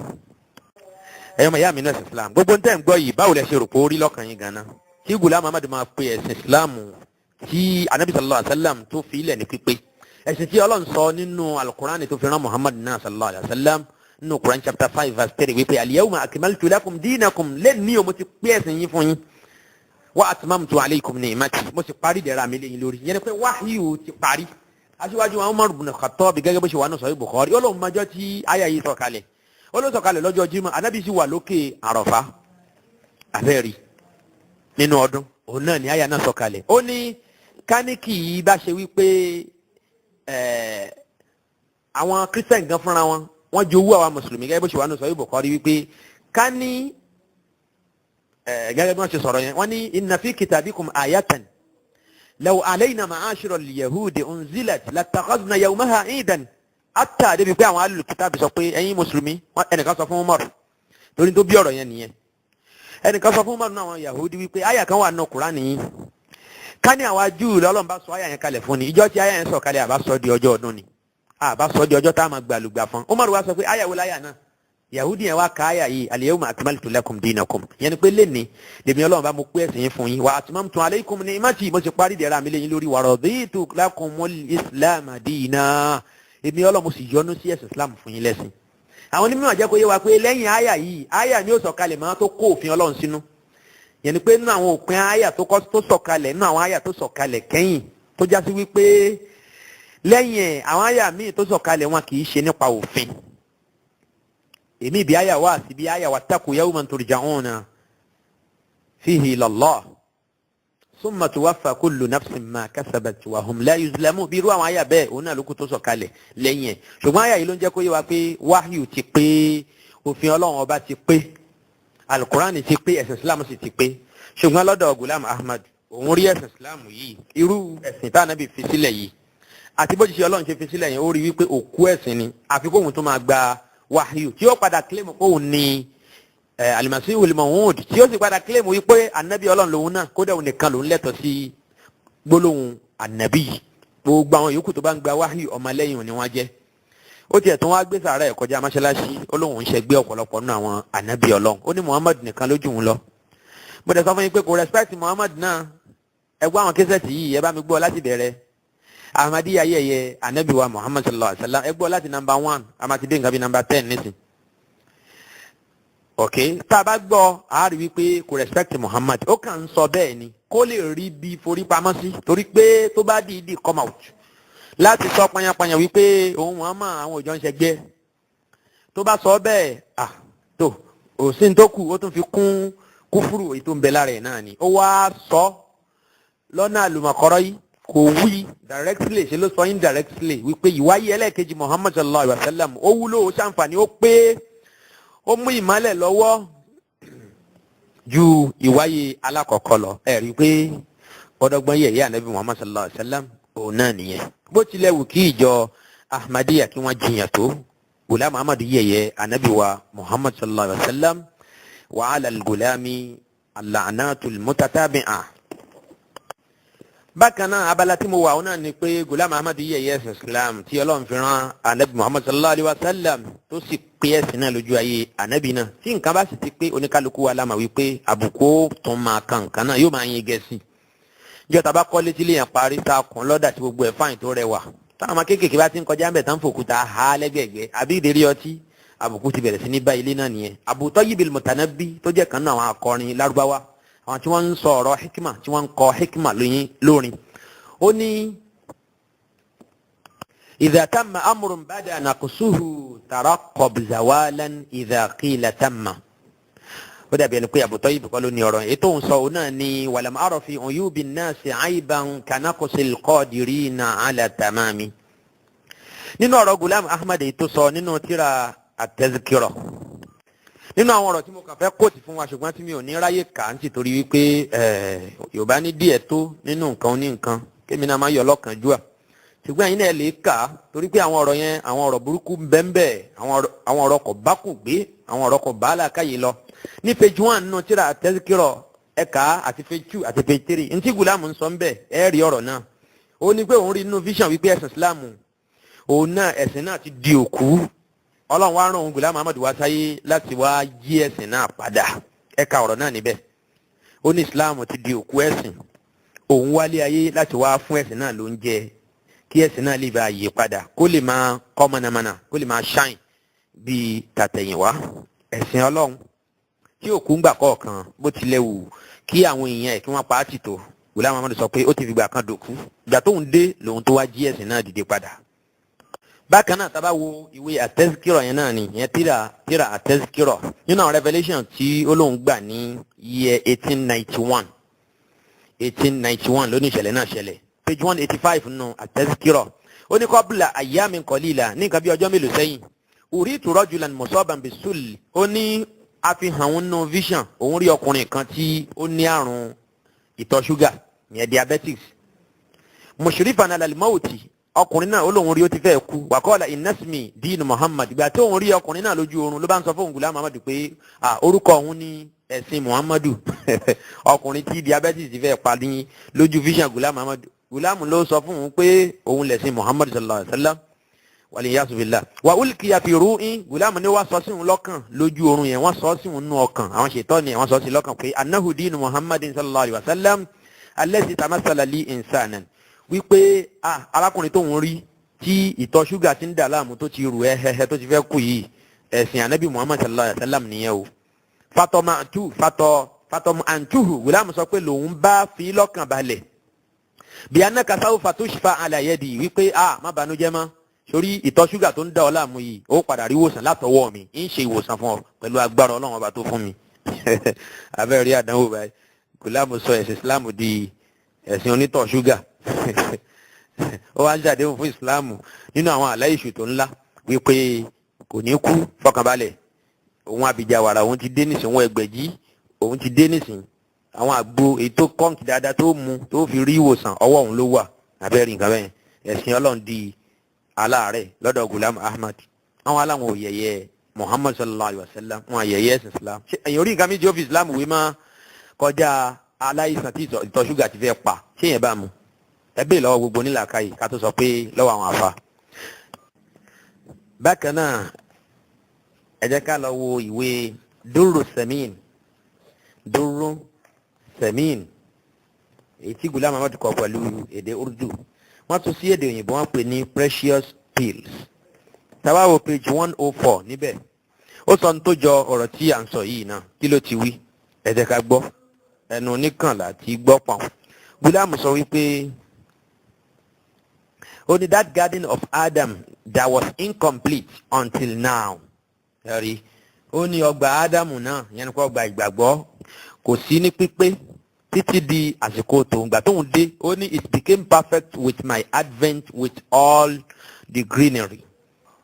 Ẹ̀yọ́ ọmọ ìyá mi náà, ẹ̀sìn Islam, gbogbo ń tẹ́ ń gbọ́ yìí, báwo lẹ ṣe rò pé ó rí lọ́kàn yín gan-an kí Gulam Ahmad máa pe ẹ̀sìn Islam tí anabi sallallahu alayhi wa sallam tó fi ilẹ̀ ní pípé, ẹ̀sìn tí Ọlọ́run sọ nínú alukur'an tó fi rán Muhammad náà sallallahu alayhi wa sallam nínú Quran chapter 5 verse 3 wípé al-yawma akmaltu lakum dinakum, lẹ́ni o, mo ti pé ẹ̀sìn yín fún yín, wa atmamtu alaykum ni'mati, mo sì parí ìdẹ̀ra mi lẹ́yìn lórí. Yẹn ni pé wáhíù ti parí. Aṣíwájú àwọn Umar ibn Khattab, gẹ́gẹ́ bó ṣe wà ní Sahih Bukhari, ó lóun mọjọ́ tí àyà yìí sọ̀kalẹ̀. Ó ló sọ̀kalẹ̀ lọ́jọ́ Jímọ̀, anábì sì wà lókè Àrọ̀fá abẹ́rì nínú ọdún, òun náà ni àyà náà sọ̀kalẹ̀. Ó ní káníkì yìí bá ṣe wípé àwọn Christian gan fúnra wọn, wọ́n jowú àwa mùsùlùmí, gẹ́gẹ́ bó ṣe wà ní Sahih Bukhari wípé ká ní gẹ́gẹ́ bí wọ́n ṣe sọ̀rọ̀ yẹn, wọ́n ní inna fi kitabikum ayatan law alayna ma'ashira al-yahudi unzilat latakhadna yawmaha idan. Ata débi pé àwọn alul kitabi sọ pé ẹ̀yin mùsùlùmí, ẹnìkan sọ fún Umar, torí tó bí ọ̀rọ̀ yẹn nìyẹn, ẹnìkan sọ fún Umar náà, àwọn Yahudi, wípé àyà kan wà nínú Kùránì yìí, ká ní àwa Júù lọ́lọ́run bá sọ àyà yẹn kalẹ̀ fún ni, ìjọ tí àyà yẹn sọ kalẹ̀, àbá sọ di ọjọ́ ọdún ni, àbá sọ di ọjọ́ tá a máa gbàlùgbà fún. Umar wa sọ pé àyà wo láyà náà? Yahudi yẹn wá ka àyà yìí, al-yawma akmaltu lakum dinakum, yẹn ni pé lẹ́ni lèmi Ọlọ́run bá mo pé ẹ̀sìn yín fún yín, wa atmamtu alaykum ni'mati, mo sì parí ìdẹ̀ra mi lẹ́yìn lórí, wa raditu lakumul islam dina, èmi Ọlọ́run mo sì yọ́nú sí ẹ̀sìn Islam fún yín lẹ́sìn. Àwọn onímọ̀ jẹ́ kó yé wa pé lẹ́yìn àyà yìí, àyà ni ó sọ̀kalẹ̀ máa tó kó òfin Ọlọ́run sínú. Yẹn ni pé nínú àwọn òpin àyà tó kọ́ tó sọ̀kalẹ̀, nínú àwọn àyà tó sọ̀kalẹ̀ kẹ́yìn, tó já sí wípé lẹ́yìn ẹ̀, àwọn àyà míì tó sọ̀kalẹ̀ wọn kì í ṣe nípa òfin. Èmi ìbí àyà wá sí bí àyà wattaqu yawman turja'una fihi ila Allah summa tuwaffa kullu nafsin ma kasabat wa hum la yuzlamun, bí irú àwọn àyà bẹ́ẹ̀, òun náà ló kú tó sọ̀kalẹ̀ lẹ́yìn ẹ̀. Ṣùgbọ́n àyà yìí ló ń jẹ́ kó yé wa pé wáhíù ti pé, òfin Ọlọ́run Ọba ti pé, alukurani ti pé, ẹ̀sìn Islam sì ti pé. Ṣùgbọ́n lọ́dọ̀ Gulam Ahmad, òun rí ẹ̀sìn Islam yìí, irú ẹ̀sìn tá ànábì fi sílẹ̀ yìí àti bó ti ṣe Ọlọ́run ṣe fi sílẹ̀ yẹn, ó rí wípé òkú ẹ̀sìn ni, àfi kóhun tó máa gba wáhíù, tí ó padà claim kóhun ní alimasihu limahud, tí ó sì padà claim wípé anabi Ọlọ́run lòun náà, kódà òun nìkan lòun lẹ́tọ̀ọ́ sí gbólóhùn anabi yìí, gbogbo àwọn yòókù tó bá ń gba wáhíù, ọmọlẹ́yìn ni wọ́n jẹ́. Ó tiẹ̀ tún wá gbé sàárà ẹ̀ kọjá mọ́ṣáláṣí, ó lóun ń ṣẹgbẹ́ ọ̀pọ̀lọpọ̀ nínú àwọn anabi Ọlọ́run. Ó ní Muhammad nìkan lójú òun lọ. Mo dẹ̀ sọ fún yín pé kò respect Muhammad náà. Ẹ gbọ́ àwọn késẹ̀tì yìí, ẹ bá mi gbọ́ láti bẹ̀rẹ̀. Ahmadiyya yẹ̀yẹ́ anabi wa Muhammad sallallahu alaihi wa sallam. Ẹ gbọ́ láti number 1, a máa ti dé nǹkan bí number 10 nísìn. Ok, tá a bá gbọ́ a rí wípé kò respect Muhammad, ó kàn ń sọ bẹ́ẹ̀ ni kó lè rí bí forí pamọ́ sí, torí pé tó bá dìídì come out láti sọ panyapanya wípé òun Muhammad àwọn òjò ń ṣẹgbẹ́, tó bá sọ bẹ́ẹ̀ ah tó òsín tó kù ó tún fi kún kúfúrú èyí tó ń bẹ lára ẹ̀ náà ni. Ó wá sọ lọ́nà àlùmọ̀kọ́rọ́ yìí, kò wí directly, ṣe ló sọ indirectly wípé ìwáyé ẹlẹ́ẹ̀kejì Muhammad sallallahu alayhi wa sallam ó wúlò, ó ṣàǹfààní, ó pé, ó mú ìmọ́lẹ̀ lọ́wọ́ ju ìwáyé alákọ̀ọ́kọ́ lọ. Ẹ rí i pé ọ̀dọ́gbọ́n yẹ̀yẹ́ ànábì Muhammad sallallahu alayhi wa sallam òun náà nìyẹn. Bó tilẹ̀ wù kí ìjọ Ahmadiyya kí wọ́n jiyàn tó, Ghulam Ahmad yẹ̀yẹ́ ànábì wa Muhammad sallallahu alayhi wa sallam wa ala al-gulami al-la'natul mutatabi'a. Bákan náà, abala tí mo wà ó náà ni pé Ghulam Ahmad yẹ̀yẹ́ ẹ̀sìn Islam tí Ọlọ́run fi rán anabi Muhammad sallallahu alayhi wa sallam, tó sì pé ẹ̀sìn náà lójú ayé anabi náà. Tí nǹkan bá sì ti pé, oníkálukú wa lámà wípé àbùkù ó tún máa kan nǹkan náà, yóò máa yin gẹ̀ẹ́sì. Ìjọ tá a bá kọ́lé tí léèyàn parí, tá a kùn lọ́dà tí gbogbo ẹ̀ fáyìn tó rẹwà, táwọn ọmọ kéékèèké bá ti ń kọjá ń bẹ̀ tán fòkúta ha lẹ́gbẹ̀ẹ́gbẹ́ àbí ìdérí ọtí, àbùkù ti bẹ̀rẹ̀ sí ní bá ilé náà nìyẹn. Abu Tayyib al-Mutanabbi tó jẹ́ kan náà àwọn akọrin Lárúbáwá, àwọn tí wọ́n ń sọ ọ̀rọ̀ hikma, tí wọ́n ń kọ hikma lórin, ó ní idha tamma amrun bada naqsuhu taraqqab zawalan idha qila tamma. Ó dàbí ẹni pé Abu Tayyib kọ́ ló ní ọ̀rọ̀ ètò òun sọ, òun náà ní walam ara fi uyubi nnasi ayban kanaqsil qadirina ala tamami. Nínú ọ̀rọ̀ Ghulam Ahmad èyí tó sọ nínú tírà At-Tazkira, nínú àwọn ọ̀rọ̀ tí mo kàn fẹ́ kóòtù fún wa, ṣùgbọ́n tí mi ò ní ráyè kà á ń tìtorí wípé Yorùbá ní díẹ̀ tó nínú nǹkan oní nǹkan kémi náà máa yọ lọ́kàn jù à, ṣùgbọ́n ẹ̀yin náà lè kà á, torí pé àwọn ọ̀rọ̀ yẹn, àwọn ọ̀rọ̀ burúkú bẹ́ńbẹ́, àwọn ọ̀rọ̀ kò bá kù gbé, àwọn ọ̀rọ̀ kò bá làákàyè lọ. Ní page 1 nínú tírà At-Tazkira, ẹ̀ka àti page 2 àti page 3, ntí Ghulam ń sọ ń bẹ̀, ẹ̀ rí ọ̀rọ̀ náà. Ó ní pé òun rí nínú vision wípé ẹ̀sìn Islam òun náà, ẹ̀sìn náà ti di òkú. Ọlọ́run wá rán òun Ghulam Ahmad wá sáyé láti wá yí ẹ̀sìn náà padà. Ẹ̀ka ọ̀rọ̀ náà níbẹ̀. Ó ní Islam ti di òkú ẹ̀sìn, òun wálé ayé láti wá fún ẹ̀sìn náà ló ń jẹ, kí ẹ̀sìn náà lè bá yí padà, kó lè máa kọ́ mọ̀nàmọ́ná, kó lè máa shine bíi tàtẹ̀yìnwá. Ẹ̀sìn Ọlọ́run tí òkú ń gbà kọ̀ọ̀kan, bó tilẹ̀ wù kí àwọn èèyàn ẹ̀ kí wọ́n pa á tì tó, Ghulam Ahmad sọ pé ó ti fìgbà kan dòkú, ìgbà tóun dé lòun tó wá jí ẹ̀sìn náà dìde padà. Bákan náà, tá bá wo ìwé At-Tazkira yẹn náà ni ìyẹn tírà At-Tazkira, nínú àwọn revelation tí ó lóun gbà ní year 1891, 1891 ló ní ìṣẹ̀lẹ̀ náà ṣẹlẹ̀. Page 185 nínú At-Tazkira, ó ní qabla ayyamin qalila, ní nǹkan bí ọjọ́ mélòó sẹ́yìn, uritu rajulan musaban bisul. Ó ní àfihàn òun nínú vision, òun rí ọkùnrin kan tí ó ní àrùn ìtọ̀ ṣúgà, ìyẹn diabetics, mushrifan alal mawti. Ọkùnrin náà, ó lóun rí ó ti fẹ́ kú. Wàkọ́ọ̀lá inasmi dínu Muhammad. Ìgbà tí òun rí ọkùnrin náà lójú oorun, ló bá ń sọ fún Ghulam Ahmad pé orúkọ òun ní ẹ̀sìn Muhammadu. Ọkùnrin tí diabetes ti fẹ́ pa ní lójú vision Ghulam Ahmad, Ghulam ló sọ fún òun pé òun lẹ̀sìn Muhammad sallallahu alayhi wa sallam, wàlíyàsù billah. Wà ulkiya fi ru'in, Ghulam ní wàá sọ sí òun lọ́kàn lójú oorun yẹn, wọ́n sọ sí òun nú ọkàn, àwọn ṣètọ́ ni wọ́n sọ sí lọ́kàn pé annahu dínu Muhammad sallallahu alayhi wa sallam allazi tamassala li insanan, wípé arákùnrin tóun rí tí ìtọ̀ ṣúgà ti ń dà láàmú, tó ti rù ẹ́hẹ́hẹ́, tó ti fẹ́ kú yìí, ẹ̀sìn anabi Muhammad sallallahu alayhi wa sallam nìyẹn o. Fatọ́mọ fatọ́mọ àǹtúhù, Ghulam sọ pé lòun bá fi lọ́kàn balẹ̀ bí anaka sawfa tushfa ala yadi, wípé má banújẹ́ mọ́, sórí ìtọ̀ ṣúgà tó ń dà ọ́ láàmú yìí, ó padà rí ìwòsàn látọwọ́ mi, ń ṣe ìwòsàn fún ọ pẹ̀lú agbára Ọlọ́run ọba tó fún mi. Abẹ́rẹ́ rí àdánwò báyìí. Ghulam sọ ẹ̀sìn Islam di ẹ̀sìn onítọ̀ ṣúgà. Ó wá ń ṣàdéhùn fún Islam nínú àwọn àlá èṣù tó ńlá wípé kò ní kú, fọkànbalẹ̀, òun àbíjà wàrà, òun ti dé nísìn, òun ẹgbẹ̀jì, òun ti dé nísìn, àwọn àgbo èyí tó kọ́ǹkì dáadáa tó mu tó fi rí ìwòsàn, ọwọ́ òun ló wà. Abẹ́rẹ́ nǹkan bẹ́ẹ̀, ẹ̀sìn Ọlọ́run di aláàárẹ̀ lọ́dọ̀ Ghulam Ahmad. Àwọn aláwọn òyẹ̀yẹ Muhammad sallallahu alayhi wa sallam, wọn àyẹ̀yẹ ẹ̀sìn Islam. Ṣé ẹ̀yìn orí nǹkan méjì ó fi Islam wé má kọjá aláìsàn tí ìtọ̀ ṣúgà ti fẹ́ pa? Ṣé yẹn bá mu? Ẹ bẹ́ẹ̀ lọ́wọ́ gbogbo onílàákàyè, ká tó sọ pé lọ́wọ́ àwọn àfa. Bákan náà, ẹ jẹ́ ká lọ wo ìwé Durru Samin, Durru Samin, èyí tí Ghulam Ahmad kọ pẹ̀lú èdè Urdu. Wọ́n tún sí èdè òyìnbó, wọ́n pè ní Precious Pills. Tá bá wo page 104 níbẹ̀, ó sọ ní tó jọ ọ̀rọ̀ tí à ń sọ yìí náà. Kí ló ti wí? Ẹ jẹ́ ká gbọ́, ẹnu oníkànlá tí gbọ́ pọ̀n. Gulam sọ wípé ó ní that garden of Adam that was incomplete until now. Ẹ̀rí, ó ní ọgbà Ádámù náà, yẹn ni kó ọgbà ìgbàgbọ́, kò sí ní pípé títí di àsìkò tòun gbà tóun dé. Ó ní it became perfect with my advent, with all the greenery.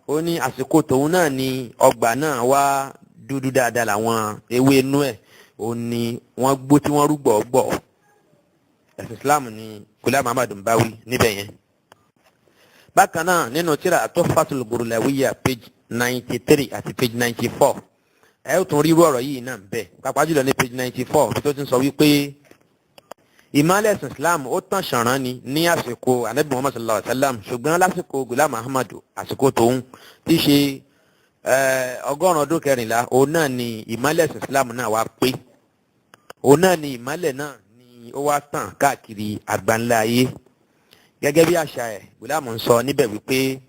Ó ní àsìkò tòun náà ni ọgbà náà wá dúdú dáadáa, làwọn ewé inú ẹ̀ ó ní wọ́n gbó tí wọ́n rúgbọ̀ gbọ̀. Ẹ̀sìn Islam ni Ghulam Ahmad ń báwí níbẹ̀ yẹn. Bákan náà, nínú tírà Tuhfatul Gurulawiyya, page 93 àti page 94, ẹ ó tún rí irú ọ̀rọ̀ yìí náà bẹ́ẹ̀, pàápàá jùlọ ní page 94 tó ti ń sọ wípé ìmọ̀lẹ̀ ẹ̀sìn Islam ó tàn ṣànrán ni ní àsìkò Anabi Muhammad sallallahu alayhi wa sallam, ṣùgbọ́n lásìkò Ghulam Ahmad, àsìkò tóun tí í ṣe 114 ọdún, òun náà ni ìmọ̀lẹ̀ ẹ̀sìn Islam náà wá pé, òun náà ni ìmọ̀lẹ̀ náà ni ó wá tàn káàkiri àgbáńlá ayé. Gẹ́gẹ́ bí àṣà ẹ̀, Ghulam ń sọ níbẹ̀ wípé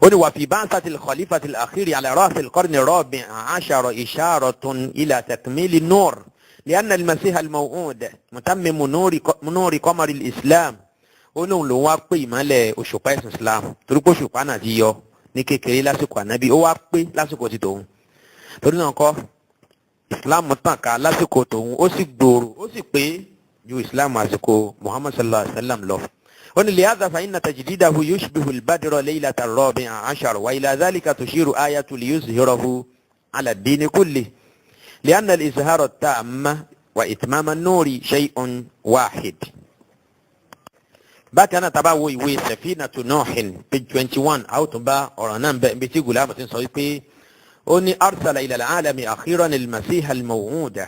ó ní وفي بعثة الخليفة الأخير على رأس القرن الرابع عشر إشارة إلى تكميل النور، لأن المسيح الموعود متمم نور قمر الإسلام. Ó lóun lòun wá pé ìmọ̀lẹ̀ òṣùpá ẹ̀sìn Islam, torí pé òṣùpá náà ti yọ ní kékeré lásìkò Ànábì, ó wá pé lásìkò ti tòun. Torí náà kọ́, Islam tàn ká lásìkò tòun, ó sì gbòòrò, ó sì pé ju Islam àsìkò Muhammad sallallahu alayhi wa sallam lọ. Ó ní لهذا فإن تجديده يشبه البدر ليلة الرابع عشر، وإلى ذلك تشير آية ليظهره على الدين كله، لأن الإظهار التام وإتمام النور شيء واحد. Bákan náà, tá bá wo ìwé Safinatu Nuhin, page 21, a ó tún bá ọ̀rọ̀ náà bẹ́ẹ̀, ibi tí Gùlámù ti ń sọ wípé ó ní أرسل إلى العالم أخيرا المسيح الموعود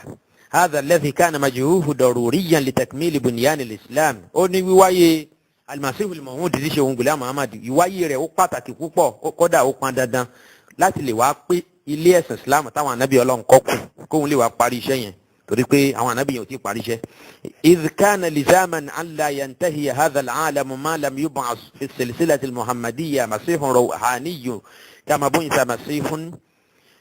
هذا الذي كان مجيئه ضروريا لتكميل بنيان الإسلام. Ó ní wíwáyé المسيح الموعود ti ṣe òun Gùlámù Ahmad, ìwáyé rẹ̀ ó pàtàkì púpọ̀, kódà ó pọn dandan láti lè wá pé ilé ẹ̀sìn Islam táwọn anábì Ọlọ́run kọ́ kù, kóun lè wá parí iṣẹ́ yẹn, torí pé àwọn anábì yẹn ò tí ì parí iṣẹ́. إذ كان لزاما ألا ينتهي هذا العالم ما لم يبعث في السلسلة المحمدية مسيح روحاني كما بعث مسيح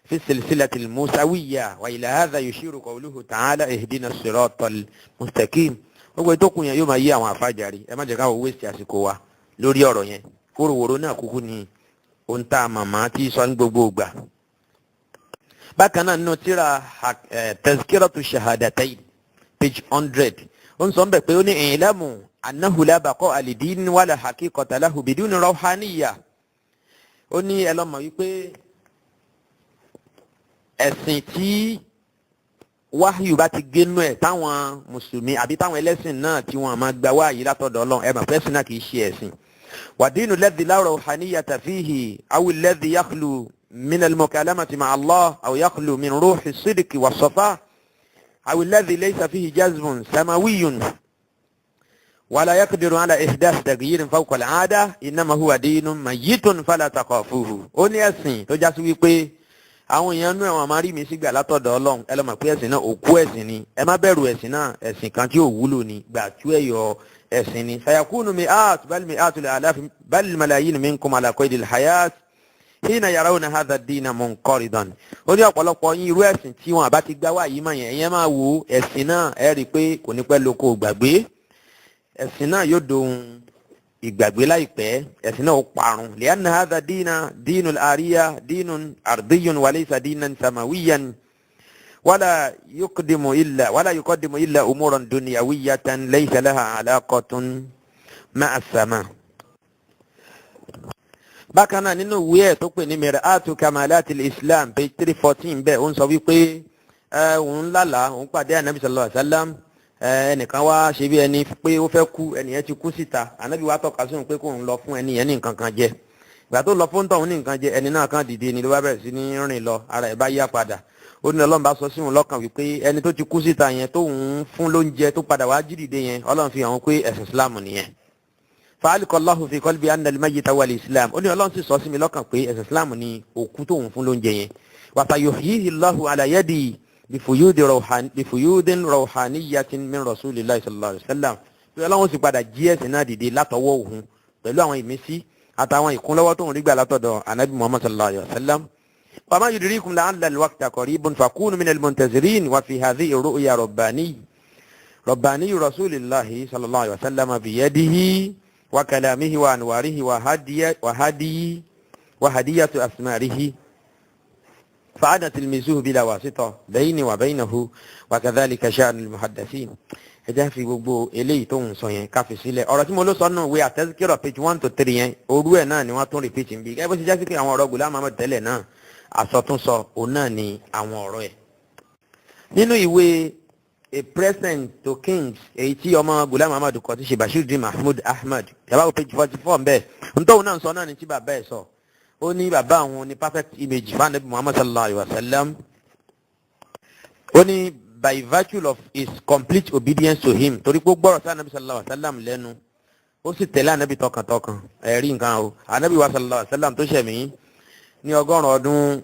في السلسلة الموسوية، وإلى هذا يشير قوله تعالى اهدنا الصراط المستقيم. Gbogbo ètò kùn yẹn yóò máa yí àwọn àfájàrí. Ẹ má jẹ́ káwọn waste àsìkò wa lórí ọ̀rọ̀ yẹn. Wóróworó náà kúkú ni ohun tá a màmá tí sọ ní gbogbo ìgbà. Bákan náà, nínú tíra Tazkiratu Shahadatayn, page 100, ó ń sọ ń bẹ̀ pé ó ní اعلموا أنه لا بقاء لدين ولا حقيقة له بدون روحانية. Ó ní ẹ lọ́mọ wípé ẹ̀sìn tí wáyù bá ti génú ẹ̀, táwọn mùsùlùmí àbí táwọn ẹlẹ́sìn náà tí wọ́n máa gba wáyé látọ̀dọ̀ Ọlọ́run, ẹ mọ̀ pé ẹ̀sìn náà kì í ṣe ẹ̀sìn. والدين الذي لا روحانية فيه أو الذي يخلو من المكالمة مع الله أو يخلو من روح الصدق والصفاء أو الذي ليس فيه جذب سماوي ولا يقدر على إحداث تغيير فوق العادة إنما هو دين ميت فلا تخافوه. Ó ní ẹ̀sìn tó já sí wípé àwọn èèyàn nú ẹ̀wọ̀n máa rí mi sígbà látọ̀dọ̀ Ọlọ́run, ẹ lọ́ mọ̀ pé ẹ̀sìn náà òkú ẹ̀sìn ni. Ẹ má bẹ̀rù ẹ̀sìn náà, ẹ̀sìn kan tí ò wúlò ni, gbà tú ẹ̀yọ ẹ̀sìn ni. سيكون مئات بل مئات الآلاف بل الملايين منكم على قيد الحياة حين يرون هذا الدين منقرضا. Ó ní ọ̀pọ̀lọpọ̀ yín, irú ẹ̀sìn tí wọn àbá ti gbá wá yìí mọ̀ yẹn, ẹ̀yẹn máa wo ẹ̀sìn náà, ẹ rí i pé kò ní pẹ́ lóko gbàgbé. Ẹ̀sìn náà yóò dohun ìgbàgbé láìpẹ́, ẹ̀sìn náà ó parun. لأن هذا الدين دين الآرية، دين أرضي وليس دينا سماويا، ولا يقدم إلا أمورا دنيوية ليس لها علاقة مع السماء. Bákan náà, nínú ìwé ẹ̀ tó pè ní Mir'atu Kamalati Islam, page 314, bẹ́ẹ̀ ó ń sọ wípé ẹ òun lálàá, òun pàdé Anabi sallallahu alaihi wasallam. Ẹnìkan wá ṣe bí ẹni pé ó fẹ́ kú, ẹnìyẹn ti kú síta. Anabi wa tọ́ka sí òun pé kóun lọ fún ẹni yẹn ní nǹkan kan jẹ. Ìgbà tó lọ fún tọ̀hún ní nǹkan jẹ, ẹni náà kàn dìde ni, ló bá bẹ̀rẹ̀ sí ní rìn lọ, ara ẹ̀ bá yá padà. Ó ní Ọlọ́run bá sọ sí òun lọ́kàn wípé ẹni tó ti kú síta yẹn tóun fún lóúnjẹ tó padà wá jí dìde yẹn, Ọlọ́run fi hàn pé ẹ̀sìn Islam nìyẹn. فألقى الله في قلبي أن الميت هو الإسلام. Ó ní Ọlọ́run sì sọ sí mi lọ́kàn pé ẹ̀sìn Islam ni òkú tóun fún lóúnjẹ yẹn. وسيحييه الله على يدي بفيوض روحانية من رسول الله صلى الله عليه وسلم. Pé Ọlọ́run sì padà jí ẹ̀sìn náà dìde látọwọ́ òun pẹ̀lú àwọn ìmísí àtàwọn ìkúnlọ́wọ́ tó ń rí gbà látọ̀dọ̀ anabi Muhammad sallallahu alayhi wa sallam. Wa ma yudrikum la'alla al-waqta qaribun fakunu minal muntazirin. Wa fi hadhihi ru'ya rabbani rasulillahi sallallahu alayhi wa sallam biyadihi wa kalamihi wa anwarihi wa hadiyi wa hadiyatu asmarihi fa'ana tilmizuhu bila wasita bayni wa baynahu wa kadhalika sha'nu al-muhaddathin. Ẹ jẹ́ fi gbogbo eléyìí tó ń sọ yẹn ká fi sílẹ̀. Ọ̀rọ̀ tí mo ló sọ nù wí àtẹ́síkírọ̀ page 1 to 3 yẹn, orú ẹ̀ náà ni wọ́n tún repeat ń bí. Ẹ bó ṣe jásí pé àwọn ọ̀rọ̀ Ghulam Ahmad tẹ́lẹ̀ náà, àsọtúnsọ òun náà ni àwọn ọ̀rọ̀ ẹ̀. Nínú ìwé A Present to Kings, èyí tí ọmọ Ghulam Ahmad kọ, tí ṣe Bashiruddin Mahmood Ahmad, yàrá wo page 44 nbẹ, ntọ́wọ́n náà sọ náà ni tí bàbá ẹ̀ sọ. Ó ní bàbá àwọn ní perfect image fún Anabi Muhammad sallallahu alayhi wa sallam. Ó ní by virtue of his complete obedience to him, torí pé ó gbọ́rọ̀ sí Anabi sallallahu alayhi wa sallam lẹ́nu, ó sì tẹ̀lé Anabi tọkàntọkàn. Ẹ̀rí nǹkan o, Anabi wa sallallahu alayhi wa sallam tó ṣẹ̀mí ní 100 ọdún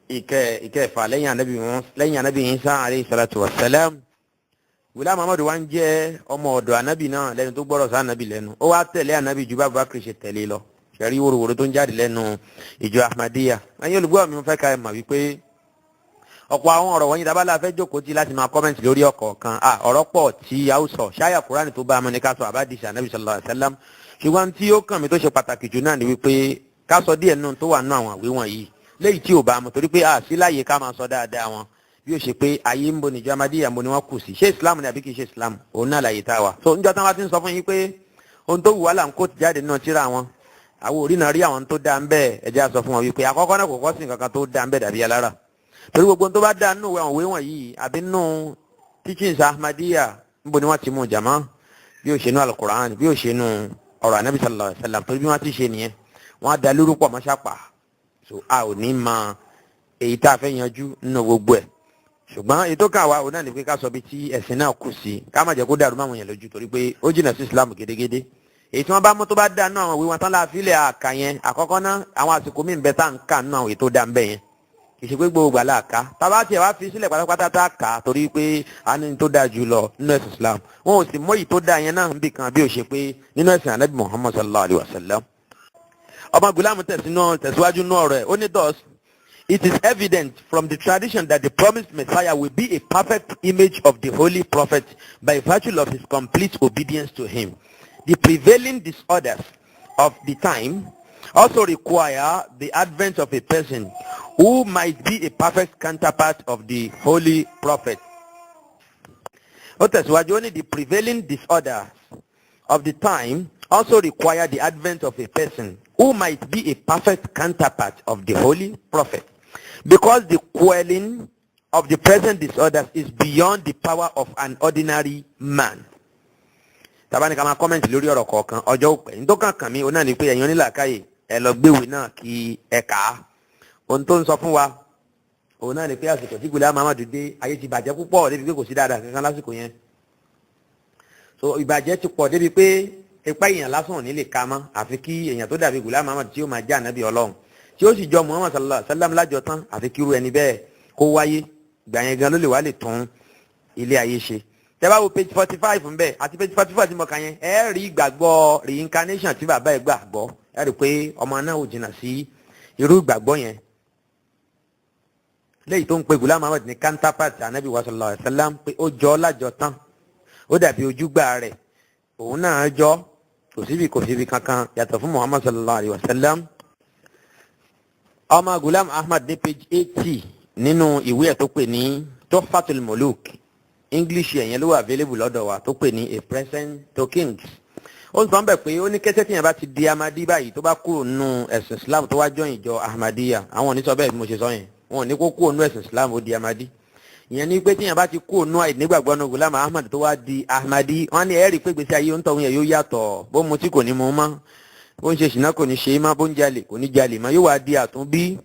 ìkẹfà lẹ́yìn Anabi wọn, lẹ́yìn Anabi Isa alayhi salatu wa salam. Ghulam Ahmad wa ń jẹ́ ọmọ ọ̀dọ̀ Anabi náà lẹ́nu tó gbọ́rọ̀ sí Anabi lẹ́nu, ó wá tẹ̀lé Anabi ju bá Abubakar ṣe tẹ̀lé lọ. Ṣẹ̀rí wòrowòro tó ń jáde lẹ́nu ìjọ Ahmadiyya. Ẹ̀yin olùgbọ́ mi, mo fẹ́ ka ẹ̀ mọ̀ wípé ọ̀pọ̀ àwọn ọ̀rọ̀ wọ̀nyí dábàá la fẹ́ jókòó tí láti máa comment lórí ọ̀kọ̀ọ̀kan. Ọ̀rọ̀ pọ̀ tí a ó sọ ṣáyà Kúránì tó bá a mọ̀ ní ká sọ àbádìsí Anabi sallallahu alaihi wasallam, ṣùgbọ́n tí ó kàn mí tó ṣe pàtàkì jù náà ni wípé ká sọ díẹ̀ nínú tó wà nínú àwọn àwé wọ̀nyí léyìí tí ò bá a mọ̀, torí pé a sí láàyè ká máa sọ dáadáa wọn bí ó ṣe pé ayé ń bo níjọ Ahmadiyya, ń bo ni wọ́n kù sí, ṣé Islam ni àbí kì í ṣe Islam, òun náà láàyè tá a wà. So níjọ́ tí wọ́n bá ti ń sọ fún yín pé ohun tó wù wá là ń kó jáde nínú tírà wọn, àwọn òrí náà rí àwọn tó dá ń bẹ́ẹ̀, ẹ jẹ́ á sọ fún wọn wípé àkọ́kọ́ náà, kò kọ́ sí nǹkan kan tó dá ń bẹ́ẹ̀ dàbí alára, torí gbogbo tó bá dá nínú àwọn òwe wọ̀nyí àbí nínú teachings Ahmadiyya, níbo ni wọ́n ti mú jàmá bí ó ṣe nú Alukur'an, bí ó ṣe nú ọ̀rọ̀ Anabi sallallahu alayhi wa sallam? Torí bí wọ́n ti ṣe nìyẹn, wọ́n á da lórúkọ mọ́ṣápà. So a ò ní mọ èyí tá a fẹ́ yanjú nínú gbogbo ẹ̀, ṣùgbọ́n ètò kan wa òun náà ní pé ká sọ bí tí ẹ̀sìn náà kù sí, ká má jẹ́ kó dàrú máwọn yẹn lójú, torí pé ó jìnnà sí Islam gédégédé. Èyí tí wọ́n bá mú tó bá dá nínú àwọn ìwé wọn tán láàfin àkà yẹn, àkọ́kọ́ náà, àwọn àsìkò míì ń bẹ tá à ń kà nínú àwọn ètò dá ń bẹ yẹn, kì í ṣe pé gbogbo àlà ká tábà tiẹ̀ wá fi sílẹ̀ pátápátá tá a kà á, torí pé a ní tó dáa jù lọ nínú ẹ̀sìn Islam. Wọn ò sì mọ èyí tó dáa yẹn náà níbì kan bí ó ṣe pé nínú ẹ̀sìn Anabi Muhammad sallallahu alayhi wa sallam. Ọmọ Ghulam tẹ̀síwájú nú ọ̀rọ̀ ẹ̀, ó ní, "Thus it is evident from the tradition that the promised Messiah will be a perfect image of the Holy Prophet by virtue of his complete obedience to him. The prevailing disorders of the time also require the advent of a person who might be a perfect counterpart of the Holy Prophet." Ó tẹ̀síwájú, ó ní the prevailing disorders of the time also require the advent of a person who might be a perfect counterpart of the Holy Prophet, because the quelling of the present disorders is beyond the power of an ordinary man. Tàbá ní ká máa comment lórí ọ̀rọ̀ kọ̀ọ̀kan, ọjọ́ òpè ní tó kàn kàn mí, òun náà ní pé ẹ̀yin onílàákàyè, ẹ lọ gbéwèé náà kí ẹ kà á. Ohun tó ń sọ fún wa òun náà ní pé àsìkò tí Ghulam Ahmad dé, ayé ti bàjẹ́ púpọ̀ débi pé kò sí dáadáa kankan lásìkò yẹn. So ìbàjẹ́ ti pọ̀ débi pé ipa èèyàn lásán ò ní lè ka mọ́, àfi kí èèyàn tó dàbí Ghulam Ahmad tí ó máa jẹ́ ànábì Ọlọ́run, tí ó sì jọ Muhammad sallallahu alaihi wa sallam lájọ tán, àfi kí irú ẹni bẹ́ẹ̀ kó wáyé. Ìgbà yẹn gan ló lè wá lè tún ilé ayé ṣe. Tẹ́ bá wo page 45 ńbẹ àti page 44 tí mo kà yẹn, ẹ rí ìgbàgbọ́ reincarnation tí bàbá ẹ gbàgbọ́. Ẹ rí i pé ọmọ náà ò jìnnà sí irú ìgbàgbọ́ yẹn, léyìí tó ń pe Ghulam Ahmad ní counterpart anabi wa sallallahu alayhi wa sallam, pé ó jọ lájọ tán, ó dàbí ojúgbà rẹ̀, òun náà jọ, kò síbi kankan yàtọ̀ fún Muhammad sallallahu alayhi wa sallam. Ọmọ Ghulam Ahmad ní page 80 nínú ìwé ẹ̀ tó pè ní Tuhfatul Muluk, English ẹ̀yẹn ló wà available lọ́dọ̀ wa, tó pè ní A Present to Kings, ó ń sọ bẹ́ẹ̀ pé ó ní kẹ́sẹ́ tíyẹn bá ti di Amadi báyìí, tó bá kúrò nínú ẹ̀sìn Islam, tó wá join ìjọ Ahmadiyya, àwọn ò ní sọ bẹ́ẹ̀ bí mo ṣe sọ yẹn, wọn ò ní kó kúrò nínú ẹ̀sìn Islam, ó di Amadi. Ìyẹn ní pé tíyẹn bá ti kúrò nínú àìnígbàgbọ́ nínú Ghulam Ahmad, tó wá di Ahmadi, wọn ní ẹ̀rí pé gbèsè ayé ń tọ́ yẹn yóò yàtọ̀. Bó mutí, kò ní mu mọ́; bó ń ṣe ṣìnà, kò ní ṣe é mọ́; bó ń jalè, kò ní jalè mọ́. Yóò wá di àtúnbí,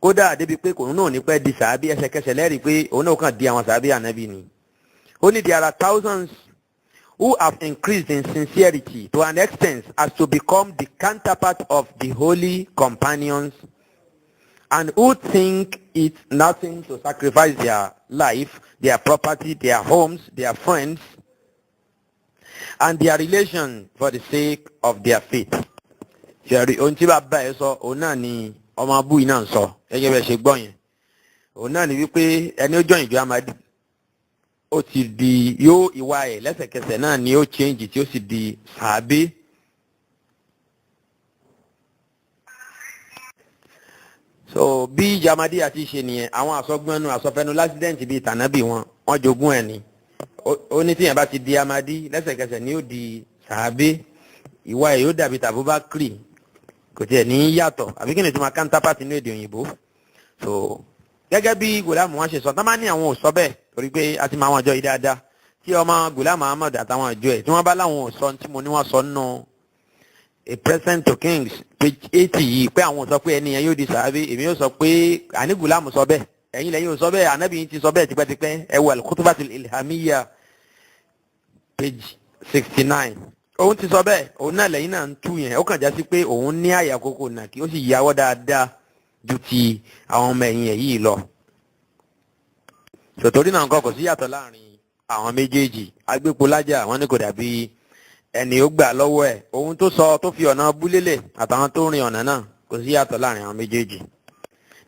kódà débi pé kò náà ní pẹ́ di sàábí ẹsẹ̀kẹsẹ̀. Lẹ́rìí pé òun náà kàn di àwọn sàábí ànábì ni. Ó ní there are thousands who have increased in sincerity to an extent as to become the counterpart of the holy companions and who think it nothing to sacrifice their life, their property, their homes, their friends, and their relation for the sake of their faith. Ṣẹ̀rí ohun tí bàbá ẹ sọ, òun náà ni ọmọ abú yìí náà ń sọ gẹ́gẹ́ bẹ́ẹ̀ ṣe gbọ́ yẹn. Òun náà ni wípé ẹni ó join ìjọ Amadi, ó ti di yóò ìwà ẹ̀ lẹ́sẹ̀kẹsẹ̀ náà ni ó change tí ó sì di sàábé. So bí Jamadi àti ṣe nìyẹn, àwọn àsọgbọnnu àsọfẹnu lásìdẹ́ǹtì bíi tànábì wọn, wọ́n jogún ẹ̀ ni. Ó ní tíyẹn bá ti di Amadi, lẹ́sẹ̀kẹsẹ̀ ni ó di sàábé, ìwà ẹ̀ yóò dàbí tàbúbákìrì, kò tiẹ̀ ní yàtọ̀, àbí kí ni tí ma counterpart nínú èdè òyìnbó. So gẹ́gẹ́ bí Ghulam wọn ṣe sọ, tá má ní àwọn ò sọ bẹ́ẹ̀, torí pé a ti máa wọn àjọ yìí dáadáa, tí ọmọ Ghulam Ahmad àtàwọn àjọ ẹ̀ tí wọ́n bá láwọn ò sọ tí mo ní wọ́n sọ nínú A Present to Kings page 80 yìí, pé àwọn ò sọ pé ẹni yẹn yóò di sàábé, èmi yóò sọ pé àní Ghulam sọ bẹ́ẹ̀, ẹ̀yin lẹ́yìn ò sọ bẹ́ẹ̀, ànábì yín ti sọ bẹ́ẹ̀ tipẹ́tipẹ́. Ẹ wọ Al-Khutbatul Ilhamiyya page 69, òun ti sọ bẹ́ẹ̀, òun náà lẹ́yìn náà ń tú yẹn. Ó kàn já sí pé òun ní àyà kókó náà kí ó sì yáwọ́ dáadáa ju ti àwọn ọmọ ẹ̀yìn ẹ̀ yìí lọ. Sòtórí náà nǹkan kò sí yàtọ̀ láàrin àwọn méjèèjì. Agbépolájà wọn ní kò dàbí ẹni ó gbà lọ́wọ́ ẹ̀. Ohun tó sọ tó fi ọ̀nà búlélẹ̀ àtàwọn tó rin ọ̀nà náà, kò sí yàtọ̀ láàrin àwọn méjèèjì.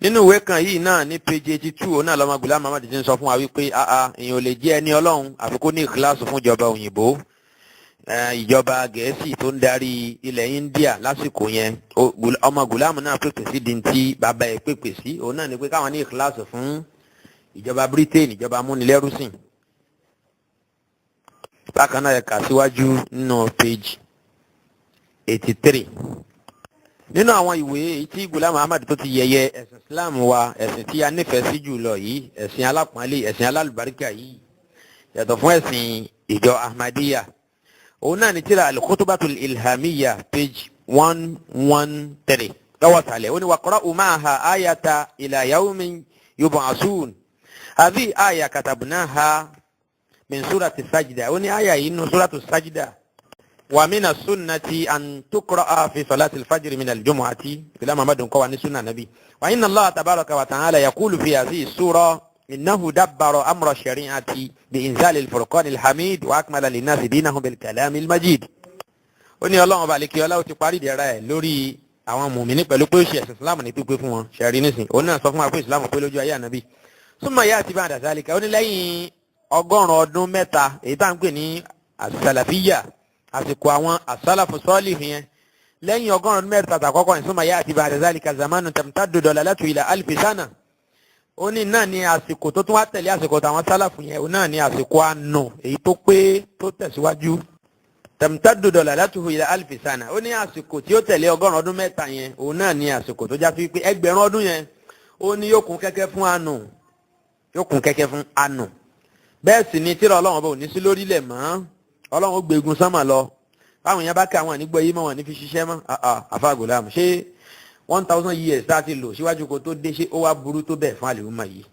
Nínú ìwé kan yìí náà ní page 82, òun náà lọ́mọ Ghulam Ahmad ti ń sọ fún wa wípé èèyàn ò lè jẹ́ ẹni Ọlọ́run àfi kó ní ìkíláàsì fún ìjọba òyìnbó, ìjọba Gẹ̀ẹ́sì tó ń darí ilẹ̀ India lásìkò yẹn. Ọmọ Ghulam náà pèpè sí di ti bàbá ẹ̀ pèpè sí, òun náà ni pé káwọn ní ìkíláàsì fún ìjọba Britain, ìjọba amúnilẹ́rúsìn. Bákan náà, ẹ̀ka síwájú nínú page 83 nínú àwọn ìwé èyí tí Ghulam Ahmad tó ti yẹ̀yẹ́ ẹ̀sìn Islam wa, ẹ̀sìn tí a nífẹ̀ẹ́ sí jù lọ yìí, ẹ̀sìn alápọ̀nlé, ẹ̀sìn alálùbáríkà yìí, yàtọ̀ fún ẹ̀sìn ìjọ Ahmadiyya, òun náà ní tírà Al-Khutbatul Ilhamiyya page 113 lọ́wọ́ sàlẹ̀. Ó ní waqra'u ma'aha ayata ila yawmin yub'asun hadhihi aya katabnaha min surati sajda. Ó ní aya yìí nínú suratu sajda. Wa mina sunnati an tuqra'a fi salati al-fajr min al-jumu'ati. Ghulam Ahmad kọ́ wa ní sunna nabi. Wa inna Allah tabaraka wa ta'ala yaqulu fi hadhihi sura innahu dabbara amra shari'ati bi inzal al-furqan al-hamid wa akmala linnasi dinahum bil kalam al-majid. Ó ní Ọlọ́run ọba àlekè ọlá ó ti parí ìdẹ̀ra ẹ̀ lórí àwọn mùmíní pẹ̀lú pé ó ṣe ẹ̀sìn Islam ní pípé fún wọn. Ṣẹ̀rí nísìn, òun náà sọ fún wa pé Islam pé lójú ayé ànábì. Summa ya'ti ba'da zalika. Ó ní lẹ́yìn 103 ọdún, èyí tá à ń pè ní àsàlàfíyà, àsìkò àwọn àsàlàfù sọ́ọ̀lì yẹn, lẹ́yìn 3 ọdún àkọ́kọ́ yẹn, summa ya'ti ba'da zalika zamanu tamtaddu dalalatu ila alfi sana. Ó ní náà ní àsìkò tó tún wá tẹ̀lé àsìkò tàwọn sálàfù yẹn, ó náà ní àsìkò àánú èyí tó pé tó tẹ̀síwájú, tamtaddu dalalatuhu ila alfi sana. Ó ní àsìkò tí ó tẹ̀lé 3 ọdún yẹn, òun náà ní àsìkò tó já sí pé 1000 ọdún yẹn, ó ní yóò kún kẹ́kẹ́ fún àánú, yóò kún kẹ́kẹ́ fún àánú. Bẹ́ẹ̀ sì ni tírà Ọlọ́run bò ní sí lórílẹ̀ mọ́, Ọlọ́run ó gbégun sánmà lọ. Báwọn yẹn bá kí àwọn ànígbọ́ yìí mọ́, wọn ní fi ṣiṣẹ́ mọ́. Àfa Ghulam, ṣé 1000 years tá a ti lò síwájú kó tó dé, ṣé ó wá burú tó bẹ́ẹ̀ fún àlèhùnmá yìí?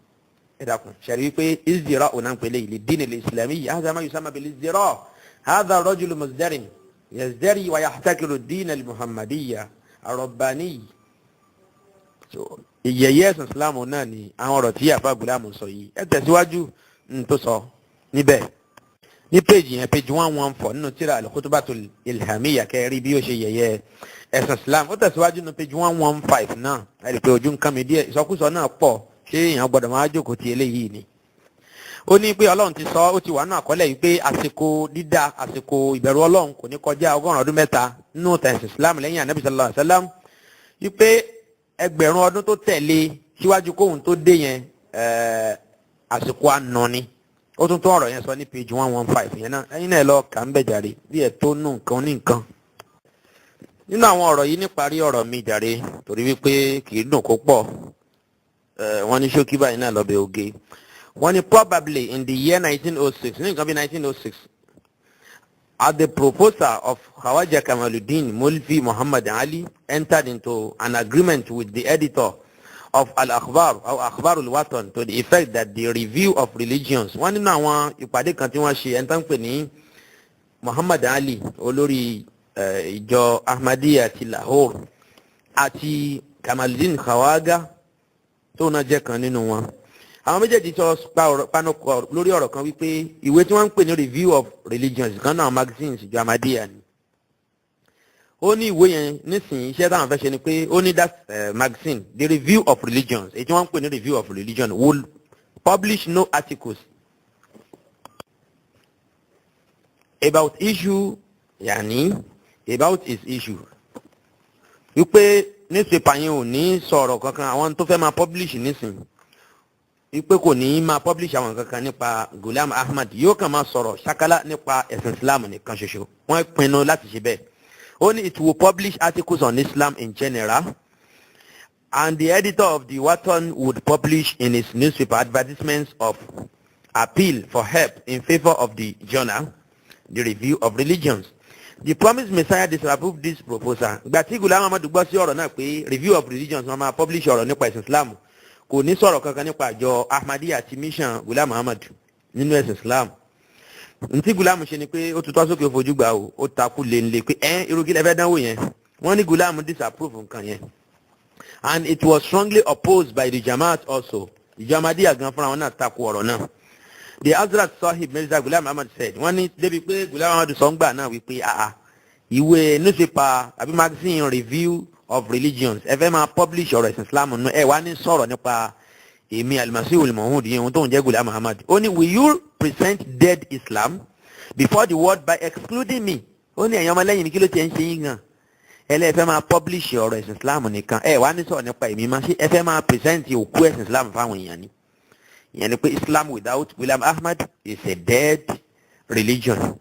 Ẹ dákun, ṣàrí wípé izdira ọ̀nà ń pèlè ìlú dín ilẹ̀ ìsìlámì yìí, hadha ma yusamma bil izdira, hadha rajulu muzdarin yazdari wa yahtakiru dín al-muhammadiyya ar-rabbani. Ìyẹyẹ ẹ̀sìn Islam náà ni àwọn ọ̀rọ̀ tí àfa Ghulam sọ yìí. Ẹ tẹ̀síwájú n tó sọ níbẹ̀ ní péjì yẹn, page 114 nínú tírà Al-Khutbatul Ilhamiyya, kẹrí bí ó ṣe yẹ̀yẹ́ ẹ̀sìn Islam. Ó tẹ̀síwájú nínú page 115 náà. Ẹ rí i pé ojú nǹkan mi díẹ̀, ìsọkúsọ náà pọ̀. Ṣé èèyàn gbọ́dọ̀ máa jókòó ti eléyìí ni? Ó ní pé Ọlọ́run ti sọ, ó ti wà nínú àkọọ́lẹ̀ yìí pé àsìkò dídá, àsìkò ìbẹ̀rù Ọlọ́run kò ní kọjá 3 ọdún nínú tẹ̀sìn Islam lẹ́yìn Ànábì sallallahu alaihi wasallam, wípé 1000 ọdún tó tẹ̀lé síwájú kóhun tó dé yẹn, àsìkò àná ni. Ó tún tó ọ̀rọ̀ yẹn sọ ní page 115 yẹn náà. Ẹ̀yin náà lọ kà ń bẹ̀ jàre, bí ẹ̀ tó nù nǹkan ní nǹkan. Nínú àwọn ọ̀rọ̀ yìí, níparí ọ̀rọ̀ mi jàre, torí wípé kì í dùn kó pọ̀, wọ́n ní ṣókí báyìí náà lọ́bẹ̀ oge. Wọ́n ní probably in the year 1906, ní nǹkan bí 1906, at the proposal of Khawaja Kamaluddin Molvi Muhammad Ali entered into an agreement with the editor of Al-Akhbar or Akhbar al-Watan to the effect that the review of religions. Wọ́n nínú àwọn ìpàdé kan tí wọ́n ṣe, ẹni tó ń pè ní Muhammad Ali, olórí ìjọ Ahmadiyya ti Lahore, àti Kamaluddin Khawaga tó náà jẹ́ kan nínú wọn, Àwọn méjèèjì sọ panupọ̀ lórí ọ̀rọ̀ kan wípé ìwé tí wọ́n ń pè ní Review of Religions kan náà, magazines ìjọ Ahmadiyya ni. Ó ní ìwé yẹn nísìnyí, iṣẹ́ táwọn fẹ́ ṣe ni pé ó ní that magazine, the Review of Religions, èyí tí wọ́n ń pè ní Review of Religion, will publish no articles about issue, yani about his issue, wípé newspaper yẹn ò ní sọ̀rọ̀ kankan àwọn tó fẹ́ máa publish nísìnyí, wípé kò ní máa publish àwọn kankan nípa Ghulam Ahmad, yóò kàn máa sọ̀rọ̀ ṣakala nípa ẹ̀sìn Islam nìkan ṣoṣo. Wọ́n pinnu láti ṣe bẹ́ẹ̀. Ó ní it will publish articles on Islam in general, and the editor of the Watan would publish in his newspaper advertisements of appeal for help in favor of the journal, the Review of Religions. The Promised Messiah disapproved this proposal. Ìgbà tí Ghulam Ahmad gbọ́ sí ọ̀rọ̀ náà pé Review of Religions wọ́n máa publish ọ̀rọ̀ nípa ẹ̀sìn Islam, kò ní sọ̀rọ̀ kankan nípa àjọ Ahmadiyya àti mission Ghulam Ahmad nínú ẹ̀sìn Islam, ntí Ghulam ṣe ni pé ó tutọ́ sókè, ó fojú gbà ó, ó takú léńlé pé ẹ́ irú kí lẹ fẹ́ dánwò yẹn. Wọ́n ní Ghulam disapprove nǹkan yẹn, and it was strongly opposed by the Jamaat also. Ìjọ Ahmadiyya gan fúnra wọn náà takú ọ̀rọ̀ náà. The Hazrat Sahib Mirza Ghulam Ahmad said, wọ́n ní débi pé Ghulam Ahmad sọ ń gbà náà wípé àà, ìwé newspaper àbí magazine Review of Religions, ẹ fẹ́ máa publish ọ̀rọ̀ ẹ̀sìn Islam nù, ẹ wá ní sọ̀rọ̀ nípa èmi Al-Masih al-Maw'ud yẹn, ohun tó ń jẹ́ Ghulam Ahmad. Ó ní, "Will you present dead Islam before the world by excluding me?" Ó ní, ẹ̀yin ọmọlẹ́yìn mi, kí ló ti ń ṣe yín gan? Ẹ fẹ́ máa publish ọ̀rọ̀ ẹ̀sìn Islam nìkan, ẹ wá ní sọ̀rọ̀ nípa èmi máa ṣe, ẹ fẹ́ máa present òkú ẹ̀sìn Islam fáwọn èèyàn ni? Ìyẹn ni pé Islam without Ghulam Ahmad is a dead religion,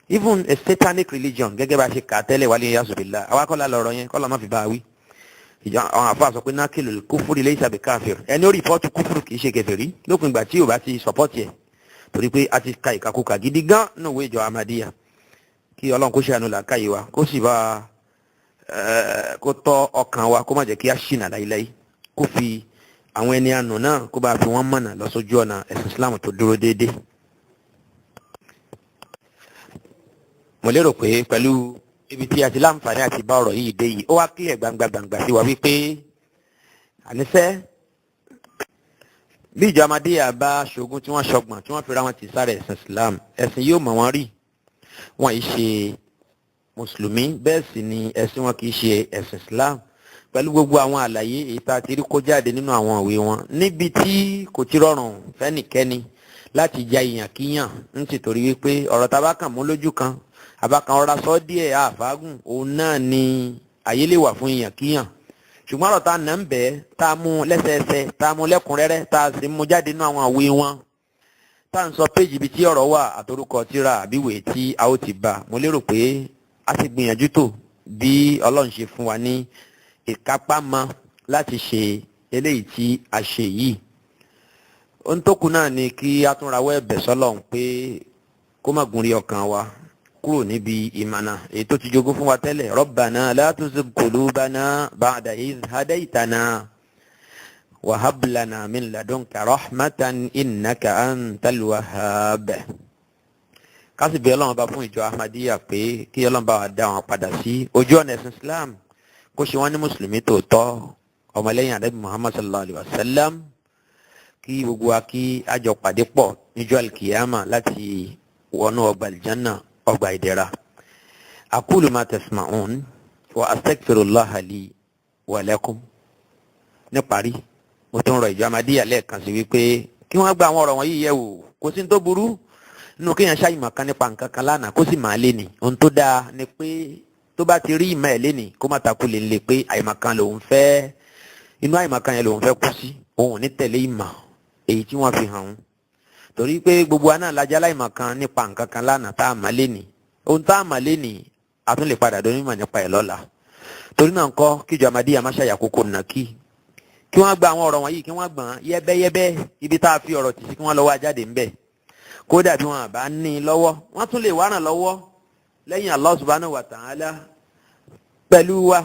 even a satanic religion, gẹ́gẹ́ bá a ṣe kà á tẹ́lẹ̀. Wálé yasubillah, àwa kọ́ la lọ́rọ̀ yẹn, kọ́ la má fi bá a wí. Ìjọ àwọn àfa sọ pé nákìlù kúfúrú laysa bi káfíìr, ẹni ó report kúfúrú kì í ṣe kèfèrí lópin ìgbà tí ò bá ti support ẹ̀, torí pé a ti ka ìkàkùkà gidi gan nínú ìwé ìjọ Ahmadiyya. Kí Ọlọ́run kó ṣe àánú làákàyè wa, kó sì bá kó tọ́ ọkàn wa, kó má jẹ́ kí a ṣìnà láíláí, kó fi àwọn ẹni àánú náà, kó bá fi wọ́n mọ̀nà lọ sójú ọ̀nà ẹ̀sìn Islam tó dúró déédéé. Mo lérò pé pẹ̀lú ibi tí a ti láǹfààní àti bá ọ̀rọ̀ yìí dé yìí, ó wá kílẹ̀ gbangba gbangba sí wa wípé àníṣe bí ìjọ Ahmadiyya bá ṣogun tí wọ́n ṣọgbọ̀n, tí wọ́n fi ra wọn ti sára ẹ̀sìn Islam, ẹ̀sìn yóò mọ̀ wọ́n rí. Wọn yìí ṣe mùsùlùmí, bẹ́ẹ̀ sì ni ẹ̀sìn wọn kì í ṣe ẹ̀sìn Islam, pẹ̀lú gbogbo àwọn àlàyé èyí tá a ti rí kó jáde nínú àwọn ìwé wọn, níbi tí kò ti rọrùn fẹ́nìkẹ́ni láti ja ìyàn kíyàn ń ti torí wípé ọ̀rọ̀ tá a bá kàn mú lójú kan, àbákan ọ̀rá sọ díẹ̀ àfágùn, òun náà ni àyè lè wà fún ìyàn kíyàn. Ṣùgbọ́n ọ̀rọ̀ tá a nà ń bẹ́ẹ̀, tá a mú lẹ́sẹẹsẹ, tá a mú lẹ́kùnrẹ́rẹ́, tá a sì mú jáde nínú àwọn ìwé wọn, tá à ń sọ péjì ibi tí ọ̀rọ̀ wà àtorúkọ tíra àbíwèé tí a ó ti bá, mo lérò pé a ti gbìyànjú tó bí Ọlọ́run ṣe fún wa ní ìkápá mọ́ láti ṣe eléyìí tí a ṣe yìí. Ohun tó kù náà ni kí a tún rawọ́ ẹ̀bẹ̀ sọ́lọ́run pé kó má gun rí ọkàn wa kúrò níbi ìmọ̀nà èyí tó ti jogún fún wa tẹ́lẹ̀. Rabbana la tuzigh qulubana ba'da idh hadaytana wa hab lana min ladunka rahmatan innaka antal wahhab. Ká sì bẹ̀ Ọlọ́run bá fún ìjọ Ahmadiyya pé kí Ọlọ́run bá wa dá wọn padà sí ojú ọ̀nà ẹ̀sìn Islam, kó ṣe wọ́n ní mùsùlùmí tòótọ́, ọmọlẹ́yìn Ànábì Muhammad sallallahu alayhi wa sallam, kí gbogbo wa kí a jọ pàdé pọ̀ níjọ́ alkiyama láti wọnú ọgbà aljanna, ọgbà ìdẹ̀ra. Aqulu ma tasma'un wa astaghfirullaha li wa lakum. Níparí, mo tún rọ ìjọ Ahmadiyya lẹ́ẹ̀kan sí wípé kí wọ́n gba àwọn ọ̀rọ̀ wọ̀nyí yẹ̀ wò. Kò sí ní tó burú nínú kéèyàn ṣàyìmọ̀ kan nípa nǹkan kan lánàá, kó sì máa lé ní. Ohun tó dáa ni pé tó bá ti rí ìmọ̀ ẹ̀ lé ní, kó má takú lè lè pé àyìmọ̀ kan lòun fẹ́, inú àyìmọ̀ kan yẹn lòun fẹ́ kú sí, òun ò ní tẹ̀lé ìmọ̀ èyí tí wọ́n fi hàn ún, torí pé gbogbo wa náà lajá láìmọ̀ kan nípa nǹkan kan lánàá tá a mọ̀ lé ní. Ohun tá a mọ̀ lé ní, a tún lè padà dónímọ̀ nípa ẹ̀ lọ́la. Torí náà ńkọ́, kíjọ Ahmadiyya má ṣàyàkókò nà kí wọ́n gba àwọn ọ̀rọ̀ wọ̀nyí, kí wọ́n gbọ̀n yẹ́bẹ́yẹ́bẹ́ ibi tá a fi ọ̀rọ̀ tì sí, kí wọ́n lọ wá jáde ńbẹ̀. Kódà bí wọn bá ní i lọ́wọ́, wọ́n tún lè wá ràn lọ́wọ́ lẹ́yìn Allah subhanahu wa ta'ala pẹ̀lú wa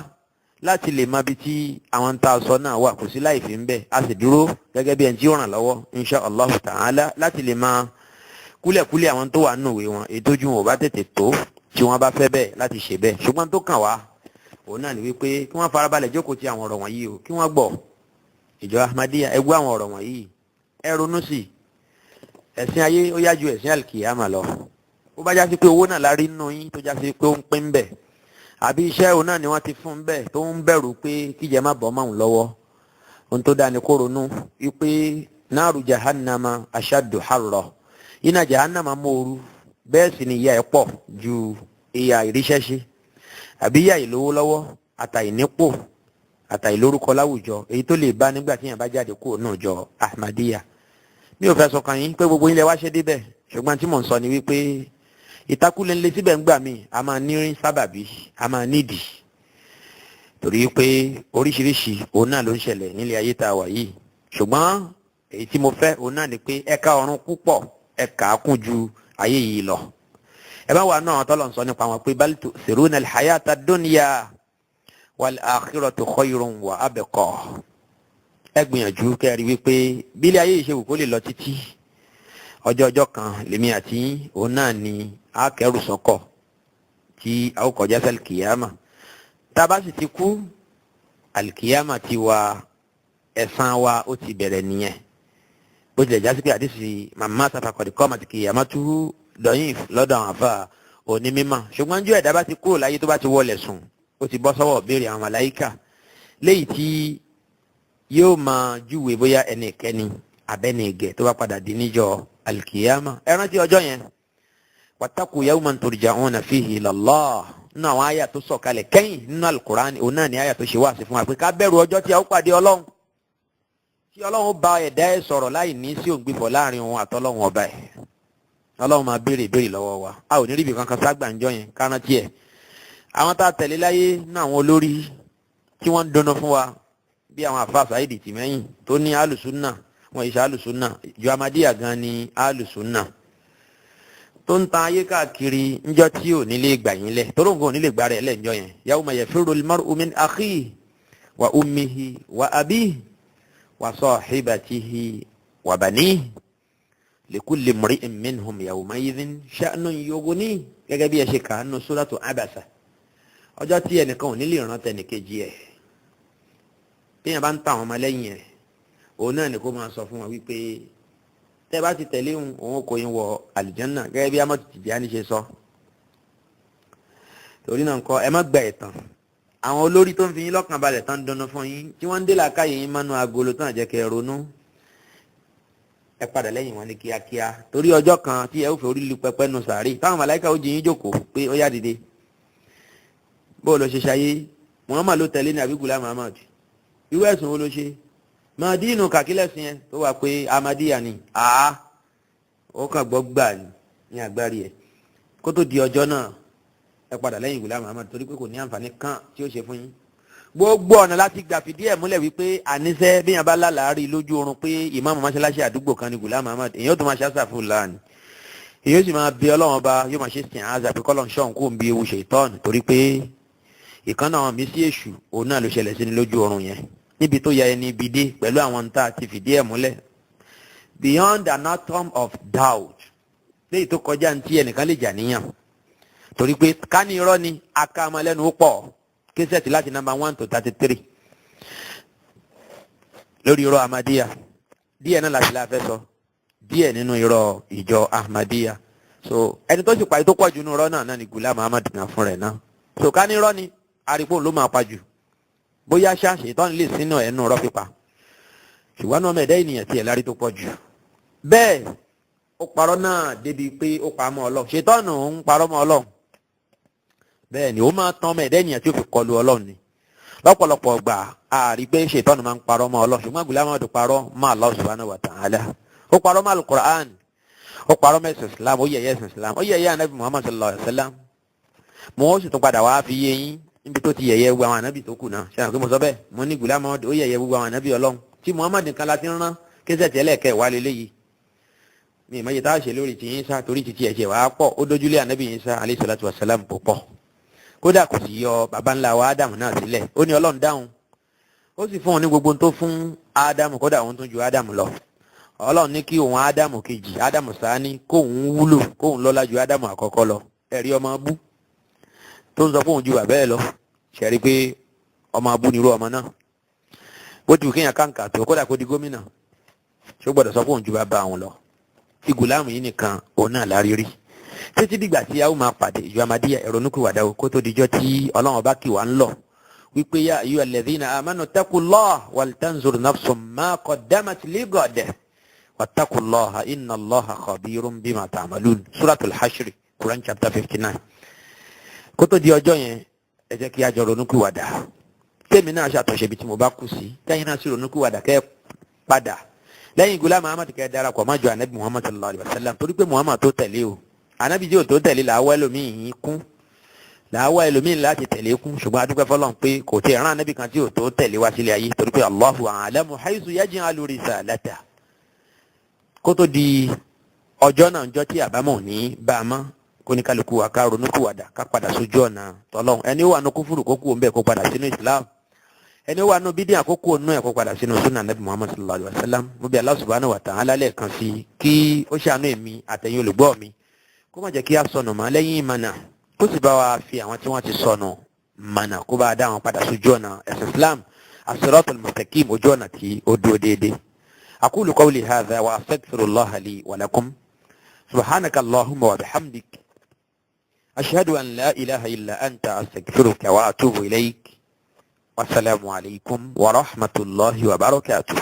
láti lè mọ ibi tí àwọn ń ta sọ náà wà. Kò sí láì fi ń bẹ̀, a sì dúró gẹ́gẹ́ bí ẹni tí ó ràn lọ́wọ́ insha Allah ta'ala láti lè máa kúlẹ̀kúlẹ̀ àwọn tó wà nínú ìwé wọn, èyí tójú wọn ò bá tètè tó, tí wọ́n bá fẹ́ bẹ́ẹ̀ láti ṣe bẹ́ẹ̀. Ṣùgbọ́n tó kàn wá òun náà ni wípé kí wọ́n farabalẹ̀ jókòó ti àwọn ọ̀rọ̀ wọ̀nyí o, kí wọ́n gbọ́. Ìjọ Ahmadiyya, ẹ gbọ́ àwọn ọ̀rọ̀ wọ̀nyí, Ẹ ronú sí i. Ẹ̀sìn ayé ó yá ju ẹ̀sìn àlìkìyàmà lọ. Ó bá jásí pé owó náà la rí nínú yín tó jásí pé ó ń pín bẹ̀, àbí iṣẹ́ òun náà ni wọ́n ti fún bẹ́ẹ̀ tó ń bẹ̀rù pé kíjẹ má bọ́ máa ń lọ́wọ́. Ohun tó dáa ni kó ronú wípé náàrú jahannama ashaddu harra, iná jahannama mòoru, bẹ́ẹ̀ sì ni ìyà ẹ̀ pọ̀ ju ìyà ìríṣẹ́ṣe àbí ìyà ìlówó lọ́wọ́ àtàìnípò àtàìlórúkọ láwùjọ, èyí tó lè bá nígbà tí yẹn bá jáde kúrò náà jọ Ahmadiyya. Mi ò fẹ́ sọ kàn yín pé gbogbo yín lẹ wá ṣe débẹ̀, ṣùgbọ́n tí mò ń sọ ni wípé ìtakùlẹ̀ ńlẹ̀ síbẹ̀ ń gbà mí, a máa ní sábàbí, a máa nídìí, torí pé oríṣiríṣi òun náà ló ń ṣẹlẹ̀ nílé ayé tá a wà yìí. Ṣùgbọ́n èyí tí mo fẹ́ òun náà ni pé ẹ̀ka ọ̀run púpọ̀ ẹ̀ka kún ju ayé yìí lọ. Ẹ bá wà náà tọ́lọ̀ ń sọ nípa wọn pé bal tu'thiruna al-hayata ad-dunya wal-akhiratu khayrun wa abqa. Ẹ gbìyànjú kẹ́rì wípé bílẹ̀ ayé yìí ṣe wù kó lè lọ títí, ọjọ́ ọjọ́ kan lèmi àti òun náà ni a kẹrù sọ́kọ̀ tí a ó kọjá sí alikiyama. Tá a bá sì ti kú, alikiyama ti wa, ẹ̀san wa ó ti bẹ̀rẹ̀ nìyẹn. Bó tilẹ̀ jásí pé àdìsí màmá sàfàkọ̀dì kọ́ àti kìyàmá tú dọ̀yìn lọ́dọ̀ àwọn àfa òní mímọ́, ṣùgbọ́n jù ẹ̀dá bá ti kúrò láyé tó bá ti wọlé sùn, ó ti bọ́ sọ́wọ́ béèrè àwọn màláíkà léyìí tí yóò máa júwe bóyá ẹnìkẹ́ni abẹ́ni ìgẹ̀ tó bá padà di níjọ́ alikiyama. Ẹ rántí ọjọ́ yẹn, wàtàkù yawman turja'una fihi ilallah. Nínú àwọn àyà tó sọ̀kalẹ̀ kẹ́yìn nínú alukur'an, òun náà ni àyà tó ṣe wáàsí fún wa pé ká bẹ̀rù ọjọ́ tí a ó pàdé ọlọ́run, tí ọlọ́run bá ẹ̀dá ẹ̀ sọ̀rọ̀ láì ní sí òǹgbìfọ̀ láàrin òun àtọlọ́run ọba ẹ̀. Ọlọ́run máa béèrè ìbéèrè lọ́wọ́ wa, a ò ní ríbi kankan ságbà ńjọ́ yẹn, ká rántí ẹ̀. Àwọn tá a tẹ̀lé láyé nínú àwọn olórí tí wọ́n ń dunnú fún wa bí àwọn àfa Saidi Tìmẹ́yìn tó ní alùsùnà, wọn ìṣe alùsùnà ju Ahmadiyya gan ni alùsùnà tó ń tan ayé káàkiri ńjọ́ tí ò nílé gbà yín lẹ̀, tó lóun kò nílé gbà rẹ̀ lẹ̀ ńjọ́ yẹn. Yawma yafirru al-mar'u min akhihi wa ummihi wa abihi wa sahibatihi wa banihi likulli imri'in minhum yawma'idhin sha'nun yughnihi. Gẹ́gẹ́ bí ẹ ṣe kà á nù suratu Abasa, ọjọ́ tí ẹnìkan ò nílé ìrántẹ́ nìkejì ẹ̀, bí yẹn bá ń ta àwọn ọmọlẹ́yìn ẹ̀, òun náà ni kó máa sọ fún wọn wípé tẹ́ bá ti tẹ̀lé òun, òun kò yín wọ àlìjánná, gẹ́gẹ́ bí Amadu Tijani ṣe sọ. Torí náà ńkọ́, ẹ má gba ẹ̀tàn àwọn olórí tó ń fi yín lọ́kàn balẹ̀ tán ń dunnú fún yín, tí wọ́n ń dé làákàyè yín mọ́nú agolo tán jẹ́ kẹ́ ẹ ronú. Ẹ padà lẹ́yìn wọn ní kíákíá, torí ọjọ́ kan tí ẹ ó fẹ́ orí lu pẹpẹ nu sàárè, táwọn màláìka ó jí yín jókòó pé ó yá dìde, bó o lọ ṣe ṣayé, Muhammad ló tẹ̀lé ní àbí Ghulam Muhammad, irú ẹ̀sùn wo ló ṣe, madinu kàkílẹ̀sìn yẹn tó wà pé Ahmadiyya ni, àá ó kàn gbọ́ gbà ní agbárí ẹ̀. Kó tó di ọjọ́ náà, ẹ padà lẹ́yìn Ghulam Muhammad, torí pé kò ní àǹfààní kan tí ó ṣe fún yín. Gbogbo ọ̀nà láti gbà fìdí ẹ̀ múlẹ̀ wípé àníṣe bí yẹn bá lálàárí lójú oorun pé ìmáàmù mọ́ṣáláṣí àdúgbò kan ni Ghulam Muhammad, èyí ó tún máa ṣàṣà fún láàánú, èyí ó sì máa bí ọlọ́run ọba, yóò máa ṣe sìn áza pé kọ́lọ́n ṣọ́n kó ń bí ewu ṣètọ́ọ̀nù, torí pé ìkànnà àwọn mísí èṣù òun náà ló ṣẹlẹ̀ sí ni lójú oorun yẹn, níbi tó ya ẹni ibi dé pẹ̀lú àwọn tá a ti fìdí ẹ̀ múlẹ̀ beyond an atom of doubt, léyìí tó kọjá ní tí ẹnìkan lè jà níyàn, torí pé ká ní irọ́ ni aka ọmọ lẹ́nu ó pọ̀ késẹ̀tì láti number 1 to 33 lórí irọ́ Ahmadiyya. Díẹ̀ náà láti la fẹ́ sọ díẹ̀ nínú irọ́ ìjọ Ahmadiyya. So ẹni tó sì parí tó pọ̀ jù nínú irọ́ náà náà ni Ghulam Ahmad náà fún rẹ̀ náà. So ká ní irọ́ ni arípò ló máa pa jù, bóyá ṣá ṣètọ́ni lè sínú ẹnu ọ̀rọ̀ pípa, ṣùgbọ́n náà mẹ́ẹ̀dá ènìyàn tiẹ̀ lárí tó pọ̀ jù. Bẹ́ẹ̀ ó parọ́ náà débi pé ó pa mọ́ Ọlọ́run, ṣètọ́nù ń parọ́ mọ́ Ọlọ́run. Bẹ́ẹ̀ ni ó máa tán mẹ́ẹ̀dá ènìyàn tí ó fi kọlu Ọlọ́run ni. Lọ́pọ̀lọpọ̀ gbà àrí pé ṣètọ́nù máa ń parọ́ mọ́ Ọlọ́run, ṣùgbọ́n Ghulam Ahmad parọ́ mọ́ Allah subhanahu wa ta'ala, ó parọ́ mọ́ Al-Qur'an, ó parọ́ mọ́ ẹ̀sìn Islam, ó yẹ̀yẹ́ ẹ̀sìn Islam, ó yẹ̀yẹ́ Ànábì Muhammad sallallahu alayhi wa sallam. Mo ó sì tún padà wá fi yé yín níbi tó ti yẹ̀yẹ́ gbogbo àwọn ànábì tó kù náà. Ṣe àgbẹ̀ mo sọ bẹ́ẹ̀, mo ní Ghulam Ahmad ó yẹ̀yẹ́ gbogbo àwọn ànábì Ọlọ́run, tí Muhammad nìkan la ti ń rán késẹ̀ tẹ́lẹ̀ kẹ́ wá lélẹ́yìí. Mi ìmọ̀ yìí tá a ṣe lórí ti Ìsá, torí ti tiẹ̀ ṣe wàá pọ̀, ó dójúlé ànábì Ìsá alayhi salatu wa salam púpọ̀, kódà kò sì yọ baba ńlá wa Ádámù náà sílẹ̀. Ó ní Ọlọ́run dáhùn, ó sì fún òun ní gbogbo tó fún Ádámù, kódà òun tún ju Ádámù lọ. Ọlọ́run ní kí òun Ádámù kejì, Ádámù sáání, kóun wúlò, kóun lọ́lá ju Ádámù àkọ́kọ́ lọ. Ẹ̀rí ọmọ abú tó ń sọ fóun ju bàbá ẹ lọ, ṣẹ̀rí pé ọmọ abú nírú ọmọ náà, bó ti wù kéèyàn kàǹkà tó, kódà kó di gómìnà. Ṣé ó gbọ́dọ̀ sọ pé òun ju bàbá òun lọ? Tí gùlámù yìí nìkan òun náà lárí rí títí dìgbà tí a ó máa pàdé ìjọ Ahmadiyya, ẹ ronúpìwàdà o, kó tó dijọ́ tí Ọlọ́run bá kì wá ń lọ wípé yá ayyuha alladhina amanu taqullaha wal tanzur nafsum ma qaddamat ligad wattaqullaha inna Allaha khabirun bima ta'malun. Suratul Hashri, Quran chapter 59. Kó tó di ọjọ́ yẹn, ẹ jẹ́ kí a jọ ronúpìwàdà. Tèmi náà ṣàtúnṣe ibi tí mo bá kù sí, kẹ́yìn náà sì ronúpìwàdà, kẹ́ padà lẹ́yìn Ghulam Ahmad, kẹ́ darapọ̀ mọ́ jọ anabi Muhammad sallallahu alayhi wa sallam, torí pé Muhammad tó tẹ̀lé o, anabi tí o tó tẹ̀lé làwọn ẹlòmíì kún, làwọn ẹlòmíì láti tẹ̀lé kún. Ṣùgbọ́n adúpẹ́ fọlọ́n pé kò tí ì rán anabi kan tí o tó tẹ̀lé wá sílé ayé, torí pé Allahu a'lamu haythu yaj'alu risalata. Kó tó di ọjọ́ náà, ọjọ́ tí àbámọ̀ ní bá a mọ́, kó ní kálukú wa ká ronúkúwàdà, ká padà sójú ọ̀nà tọ́lọ́hún. Ẹni ó wà ní kúfúrú, kó kú òun bẹ́ẹ̀, kó padà sínú Islam. Ẹni ó wà ní bídíà, kó kú òun ẹ̀, kó padà sínú sunnah nabi Muhammad sallallahu alayhi wa sallam. Mo bí Allah subhanahu wa ta'ala lẹ́ẹ̀kan sí kí ó ṣàánú èmi àtẹ̀yin olùgbọ́ mi, kó má jẹ́ kí a sọnù mọ́ lẹ́yìn ìmọ̀nà, kó sì bá wa fi àwọn tí wọ́n ti sọnù mọ̀nà, kó bá a dá wọn padà sójú ọ̀nà ẹ̀sìn Islam, as-siratul mustaqim, ojú ọ̀nà tí ó dúró déédéé. Aqulu qawli hadha wa astaghfirullaha li wa lakum. Subhanaka allahumma wa bihamdik, ashhadu an la ilaha illa anta, astaghfiruka wa atubu ilayk. Wasalaamu alaykum wa rahmatulahi wa barakatuh.